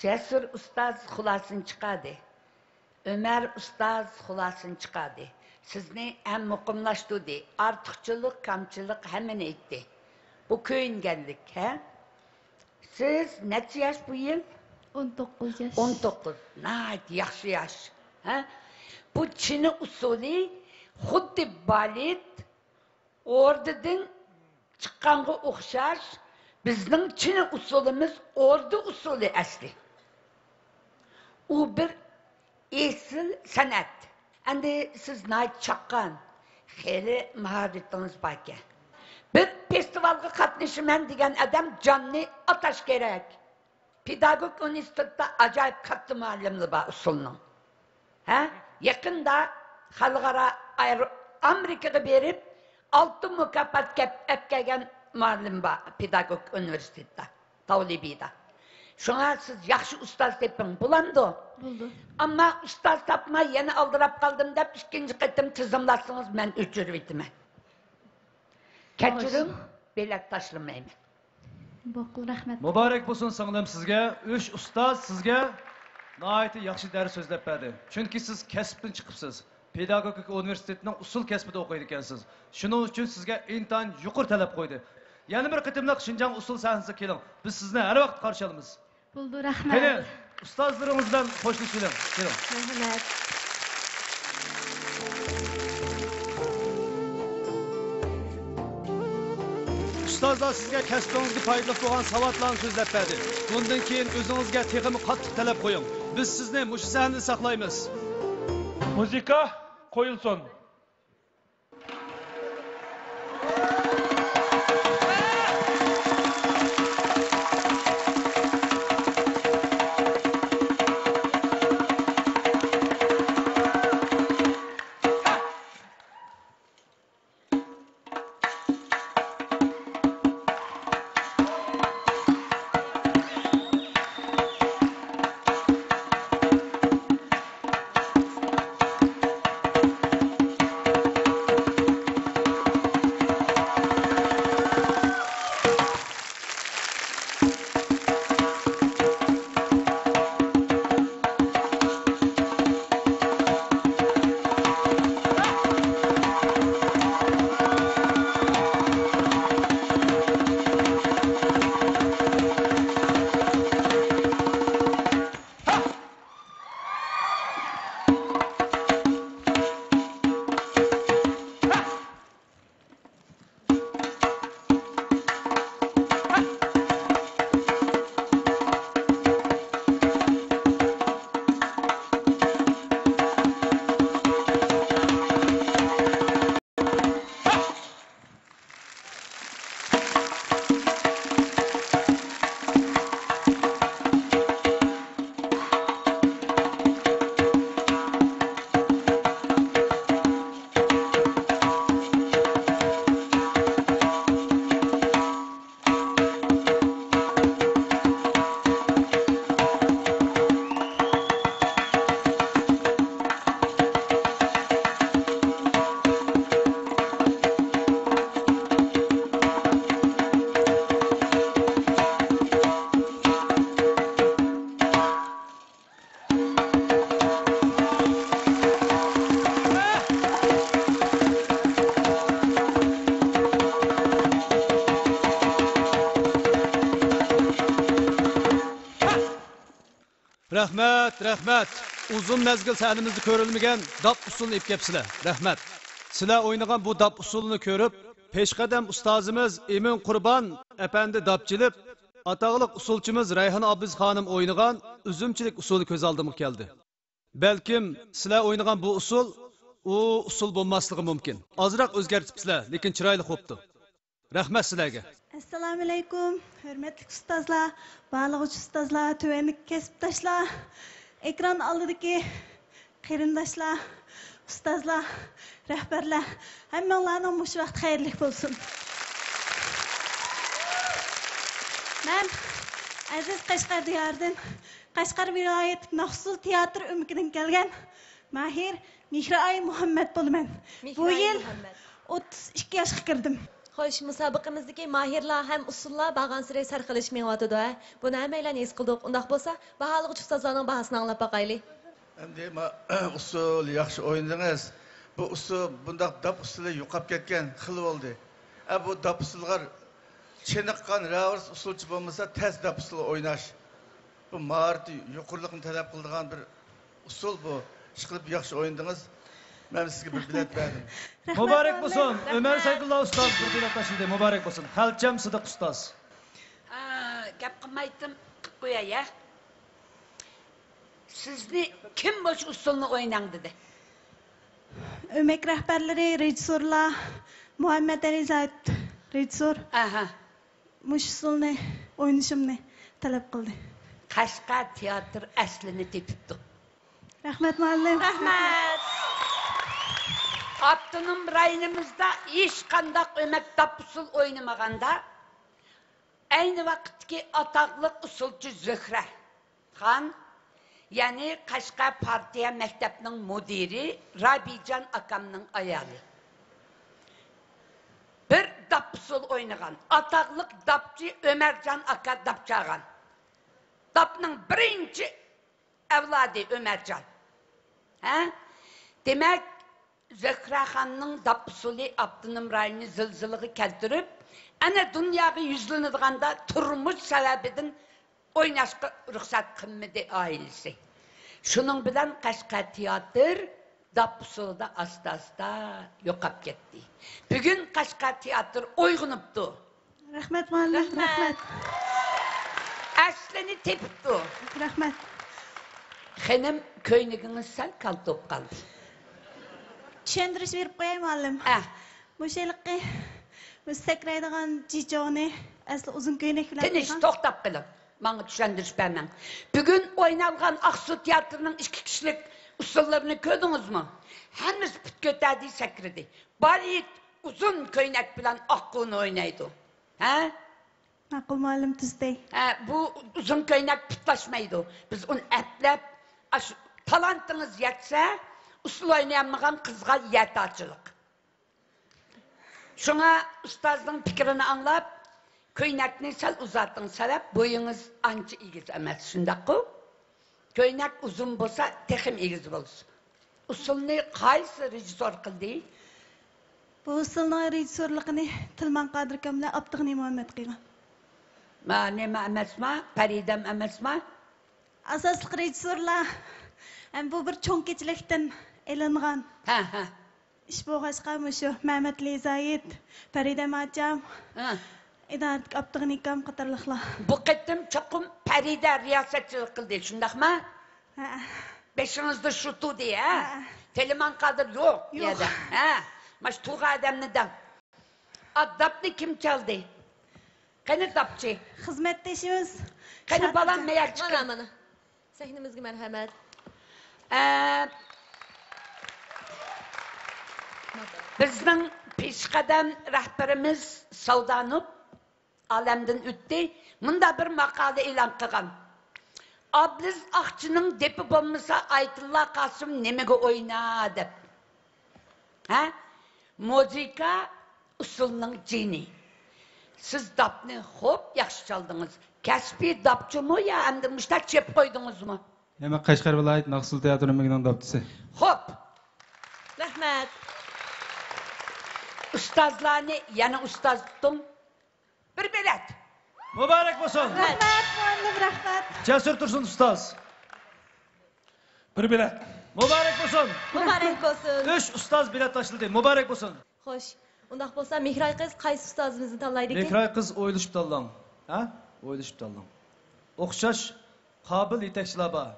جەسۇر ئۇستاز خۇلاسىنى چىقاردى. ئۆمەر ئۇستاز خۇلاسىنى چىقاردى. سىزنى ھەم مۇقىملاشتۇردى. ئارتۇقچىلىق، كەمچىلىق ھەممىنى ئېيتتى. بۇ كۆيۈنگەنلىك، ھە؟ سىز نەچچە ياش بۇ يىل؟ ئون توققۇز ياش. ئون توققۇز. ناھايىتى ياخشى ياش. ھە؟ بۇ چىنە ئۇسسۇلى خۇددى بالېت ئوردىدىن چىققانغا ئوخشاش، بىزنىڭ چىنە ئۇسسۇلىمىز ئوردا ئۇسسۇلى ئەسلى. ئۇ بىر ئېسىل سەنئەت. ئەمدى سىز ناھايىتى چاققان، خېلى ماھارىتىڭىز باركەن. بىر فېستىۋالغا قاتنىشىمەن دېگەن ئادەم جاننى ئاتاش كېرەك. پېداگوگ ئۇنىۋېرسىتېتتا ئاجايىپ كاتتا مۇئەللىملىرى بار ئۇسسۇلنىڭ. ھە؟ يېقىندا خەلقئارا ئايرو-، ئامېرىكىغا بېرىپ، ئالتۇن مۇكاپات كەپ-، ئەپ كەلگەن مۇئەللىم بار پېداگوگ ئۇنىۋېرسىتېتتا، تاۋلىبىدا. شۇڭا سىز ياخشى ئۇستاز تېپىڭ، بولامدۇ؟ بولدى. ئەمما ئۇستاز تاپماي يەنە ئالدىراپ قالدىم دەپ ئىككىنچى قېتىم تىزىملاتسىڭىز، مەن ئۆچۈرۈۋېتىمەن. كەچۈرۈڭ، بېلەت تاشلىمايمەن. ماقۇل، رەھمەت. مۇبارەك بولسۇن سىڭلىم سىزگە. ئۈچ ئۇستاز سىزگە ناھايىتى ياخشى دەرس سۆزلەپ بەردى. چۈنكى سىز كەسىپتىن چىقىپسىز. پېداگوگىكا ئۇنىۋېرسىتېتىنىڭ ئۇسسۇل كەسپىدە ئوقۇيدىكەنسىز. شۇنىڭ ئۈچۈن سىزگە ئىنتايىن يۇقىرى تەلەپ قويدى. يەنە بىر قېتىملىق شىنجاڭ ئۇسسۇل سەھنىسىگە كېلىڭ. بىز سىزنى ھەر ۋاقىت قارشى ئالىمىز. بولدى، رەھمەت. قېنى، ئۇستازلىرىڭىز بىلەن خوشلىشىۋېلىڭ. كېلىڭ. رەھمەت. ئۇستازلار سىزگە كەسپىڭىزگە پايدىلىق بولغان ساۋاتلارنى سۆزلەپ بەردى. بۇندىن كېيىن ئۆزىڭىزگە تېخىمۇ قاتتىق تەلەپ قويۇڭ. بىز سىزنى مۇشۇ سەھنىدە ساقلايمىز. مۇزىكا قويۇلسۇن. رەھمەت، رەھمەت. ئۇزۇن مەزگىل سەھنىمىزدە كۆرۈلمىگەن داپ ئۇسسۇلنى ئېلىپ كەپسىلەر. رەھمەت. سىلەر ئوينىغان بۇ داپ ئۇسسۇلىنى كۆرۈپ، پېشقەدەم ئۇستازىمىز ئىمىن قۇربان ئەپەندى داپ چېلىپ، ئاتاقلىق ئۇسسۇلچىمىز رەيھان ئابلىز خانىم ئوينىغان ئۈزۈمچىلىك ئۇسسۇلى كۆز ئالدىمغا كەلدى. بەلكىم سىلەر ئوينىغان بۇ ئۇسسۇل ئۇ ئۇسسۇل بولماسلىقى مۇمكىن. ئازراق ئۆزگەرتىپسىلەر، لېكىن چىرايلىق بوپتۇ. رەھمەت سىلەرگە. ئەسسالامۇئەلەيكۇم، ھۆرمەتلىك ئۇستازلار، بارلىغۇچى ئۇستازلار، تۆۋەندىكى كەسىپداشلار، ئېكران ئالدىدىكى قېرىنداشلار، ئۇستازلار، رەھبەرلەر، ھەممىڭلارنىڭ مۇشۇ ۋاقتى خەيرلىك بولسۇن. مەن ئەزىز قەشقەر دىيارىدىن، قەشقەر ۋىلايەتلىك ناخشا تىياتىر ئۆمىكىدىن كەلگەن ماھىر مېھرىئاي مۇھەممەت بولىمەن. بۇ مېھرىئاي يىل مۇھەممەت. ئوتتۇز ئىككى ياشقا كىردىم. خوش، مۇسابىقىمىزدىكى ماھىرلار ھەم ئۇسسۇللار بارغانسېرى سەرخىل ئېشىپ مېڭىۋاتىدۇ، ھە؟ بۇنى ھەممەيلەن ھېس قىلدۇق. ئۇنداق بولسا، باھالىغۇچى ئۇستازلارنىڭ باھاسىنى ئاڭلاپ باقايلى. ئەمدى ما-، ئۇسسۇل ياخشى ئوينىدىڭىز. بۇ ئۇسسۇل، بۇنداق داپ ئۇسسۇلى يوقاپ كەتكەن خېلى بولدى. ئە، بۇ داپ ئۇسسۇلغا چېنىققان رەۋىس ئۇسسۇلچى بولمىسا، تەس داپ ئۇسسۇلى ئويناش. بۇ ماھارىتى يۇقىرىلىقنى تەلەپ قىلىدىغان بىر ئۇسسۇل بۇ. ئىشقىلىپ ياخشى ئوينىدىڭىز. مەن سىزگە بىر بېلەت بەردىم. رەھمەت، مۇبارەك بولسۇن. رەھمەت. ئۆمەر سەيدۇللا ئۇستاز بىر بېلەت تاشلىدى. مۇبارەك بولسۇن. خەلچەم سىدىق ئۇستاز. ئا، گەپ قىلمايتتىم، قىلىپ قوياي، ھە. سىزنى كىم مۇشۇ ئۇسسۇلنى ئويناڭ دېدى؟ ئۆمەك رەھبەرلىرى، رېژىسسورلار، مۇھەممەت ئەلى زاھىت رېژىسسور. ئاھا. مۇشۇ ئۇسسۇلنى ئوينىشىمنى تەلەپ قىلدى. قەشقەر تىياتىر ئەسلىنى تېپىپتۇ. رەھمەت، مۇئەللىم. رەھمەت. ئاپتونوم رايونىمىزدا ھېچقانداق ئۆمەك داپ ئۇسسۇل ئوينىمىغاندا، ئەينى ۋاقىتتىكى ئاتاقلىق ئۇسسۇلچى زۆھرە خان، يەنى قەشقەر پارتىيە مەكتەپنىڭ مۇدىرى رابىيجان ئاكامنىڭ ئايالى. بىر داپ ئۇسسۇل ئوينىغان، ئاتاقلىق داپچى ئۆمەرجان ئاكا داپ چالغان. داپنىڭ بىرىنچى ئەۋلادى ئۆمەرجان. ھە؟ دېمەك، زۆھرەخاننىڭ داپ ئۇسسۇلى ئاپتونوم رايوننى زىلزىلىگە كەلتۈرۈپ، ئەنە دۇنياغا يۈزلىنىدىغاندا تۇرمۇش سەۋەبىدىن ئويناشقا رۇخسەت قىلمىدى ئائىلىسى. شۇنىڭ بىلەن قەشقەر تىياتىر داپ ئۇسسۇلىدا ئاستا-ئاستا يوقاپ كەتتى. بۈگۈن قەشقەر تىياتىر ئويغىنىپتۇ. رەھمەت، مۇئەللىم، رەھمەت. رەھمەت. ئەسلىنى تېپىپتۇ. رەھمەت. خېنىم، كۆينىكىڭىز سەل كالتە بولۇپ قالدى. چۈشەندۈرۈش بېرىپ قوياي، مۇئەللىم. ئە. مۇشۇ ھېلىقى، مۇشۇ سەكرەيدىغان جىچوغنى ئەسلى ئۇزۇن كۆينەك بىلەن تىنچ، قىلغان. توختاپ قېلىڭ. ماڭا چۈشەندۈرۈش بەرمەڭ. بۈگۈن ئوينالغان ئاقسۇ تىياتىرىنىڭ ئىككى كىشىلىك ئۇسسۇللىرىنى كۆردىڭىزمۇ؟ ھەممىسى پۇت كۆتەردى، سەكرىدى. بار يىگىت ئۇزۇن كۆينەك بىلەن ئاققۇنى ئوينايدۇ. ھە؟ ماقۇل مۇئەللىم، تۈزىتەي. ھە، بۇ ئۇزۇن كۆينەك پۇتلاشمايدۇ. بىز ئۇنى ئەپلەپ، ئاشۇ تالانتىڭىز يەتسە، ئۇسسۇل ئوينىيالمىغان قىزغا يەتارچىلىق. شۇڭا ئۇستازنىڭ پىكرىنى ئاڭلاپ، كۆينەكنى سەل ئۇزارتىڭ، سەۋەب بويىڭىز ئانچە ئېگىز ئەمەس، شۇنداققۇ؟ كۆينەك ئۇزۇن بولسا، تېخىمۇ ئېگىز بولسۇن. ئۇسسۇلنى قايسى رېژىسسور قىلدى؟ بۇ ئۇسسۇلنىڭ رېژىسسورلۇقىنى تىلمان قادىر ئاكام بىلەن ئابدۇغېنى مۇھەممەت قىلغان. ما، نېمە ئەمەسما؟ پەرىدەم ئەمەسما؟ ئاساسلىق رېژىسسورلار. ھەم بۇ بىر چوڭ كېچىلىكتىن ئېلىنغان. ھە، ھە. ئىش بولغاچقا، مۇشۇ مەمەتئېلى زاھىت، پەرىدەم ئاچام، ھە. ئىدارىدىكى ئابدۇغېنى ئاكام قاتارلىقلار. بۇ قېتىم چوقۇم پەرىدە رىياسەتچىلىك قىلدى، شۇنداقما؟ ھە. بېشىڭىزدا شۇ تۇردى، ھە؟ ھە. تېلېمان قادىر يوق، يوق. يەردە. ھە. ماش تۇرغان ئادەمنى دەڭ. ئا، داپنى كىم چالدى؟ قېنى داپچى؟ خىزمەتدىشىمىز. قېنى بالام، مەيەر چىقىڭ. مانا، مانا. سەھنىمىزگە مەرھەمەت. ئە، بىزنىڭ پېشقەدەم رەھبىرىمىز ساۋدانۇر ئالەمدىن ئۆتتى. مۇنداق بىر ماقالە ئېلان قىلغان. ئابلىز ئاقچىنىڭ دېپى بولمىسا، ئايتۇللا قاسىم نېمىگە ئوينا دەپ. ھە؟ مۇزىكا ئۇسسۇلنىڭ جېنى. سىز داپنى خوپ ياخشى چالدىڭىز. كەسپىي داپچىمۇ يا ئەمدى مۇشتاق چېپىپ قويدىڭىزمۇ؟ يەنە قەشقەر ۋىلايەت ناخشىچىلار تىياتىرى ئۆمىكىنىڭ داپچىسى. خوپ. رەھمەت. ئۇستازلارنى يەنە ئۇستاز تۇتۇڭ. بىر بېلەت. مۇبارەك بولسۇن. رەھمەت، مۇئەللىم، رەھمەت. جەسۇر تۇرسۇن ئۇستاز. بىر بېلەت. مۇبارەك بولسۇن! مۇبارەك بولسۇن! ئۈچ ئۇستاز بېلەت تاشلىدى. مۇبارەك بولسۇن! خوش. ئۇنداق بولسا، مېھراي قىز قايسى ئۇستازىمىزنى تاللايدىكىن؟ مېھراي قىز ئويلىشىپ تاللاڭ. ھە؟ ئويلىشىپ تاللاڭ. ئوخشاش قابىل يېتەكچىلەر بار.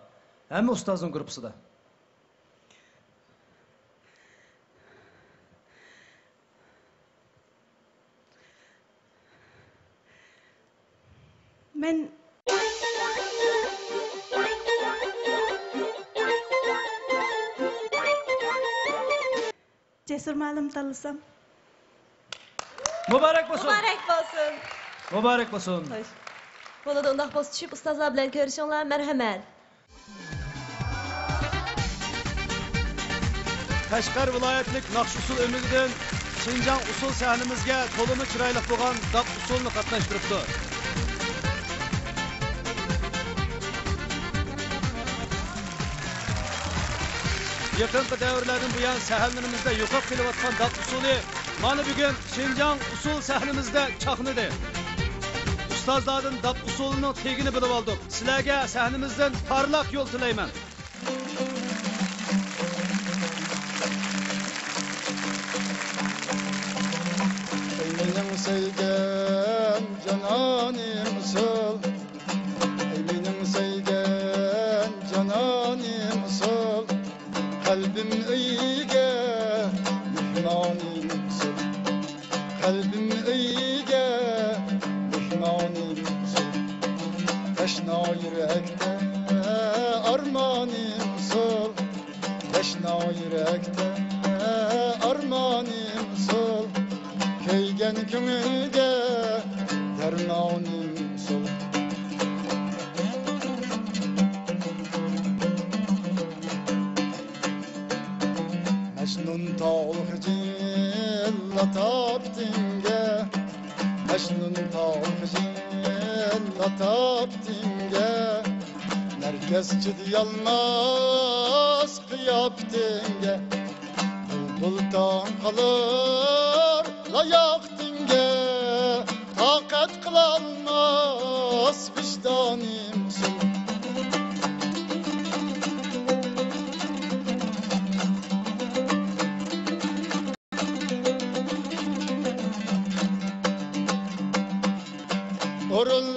ھەممە ئۇستازنىڭ گۇرۇپپىسىدا. مەن جەسۇر مۇئەللىم تاللىسام. مۇبارەك بولسۇن! مۇبارەك بولسۇن! مۇبارەك بولسۇن! خوش. بولىدۇ، ئۇنداق بولسا چۈشۈپ ئۇستازلار بىلەن كۆرۈشۈڭلار. مەرھەمەت! قەشقەر ۋىلايەتلىك ناخشا-ئۇسسۇل ئۆمىكىدىن شىنجاڭ ئۇسسۇل سەھنىمىزگە تولىمۇ چىرايلىق بولغان داپ ئۇسسۇلنى قاتناشتۇرۇپتۇ. يېقىنقى دەۋرلەردىن بۇيان سەھنىلىرىمىزدە يوقاپ قېلىۋاتقان داپ ئۇسسۇلى مانا بۈگۈن شىنجاڭ ئۇسسۇل سەھنىمىزدە چاقنىدى. ئۇستازلاردىن داپ ئۇسسۇلىنىڭ تېگىنى بىلىۋالدۇق. سىلەرگە سەھنىمىزدىن پارلاق يول تىلەيمەن. ئەي مېنىڭ سۆيگەن جانانىم ئۇسسۇل، ئەي مېنىڭ سۆيگەن جانانىم ئۇسسۇل، قەلبىم ئۆيگە مېھمانىم ئۇسسۇل. قەلبىم ئۆيگە مېھمانىم ئۇسسۇل، تەشنا يۈرەكتە ئارمانىم ئۇسسۇل، تەشنا يۈرەكتە ئارمانىم ئۇسسۇل، كۆيگەن كۆڭۈلگە دەرمانىم ئۇسسۇل. مەجنۇن تاغلىق جىللا تاپتىڭگە، مەجنۇن تاغلىق جىللا تاپتىڭگە، نەرگىس چىدىيالماس قىياپىتىڭگە، بۇلبۇل تاڭ قالار لاياقىتىڭگە، تاقەت قىلالماس ۋىجدانىم ئۇسسۇل. ئورۇن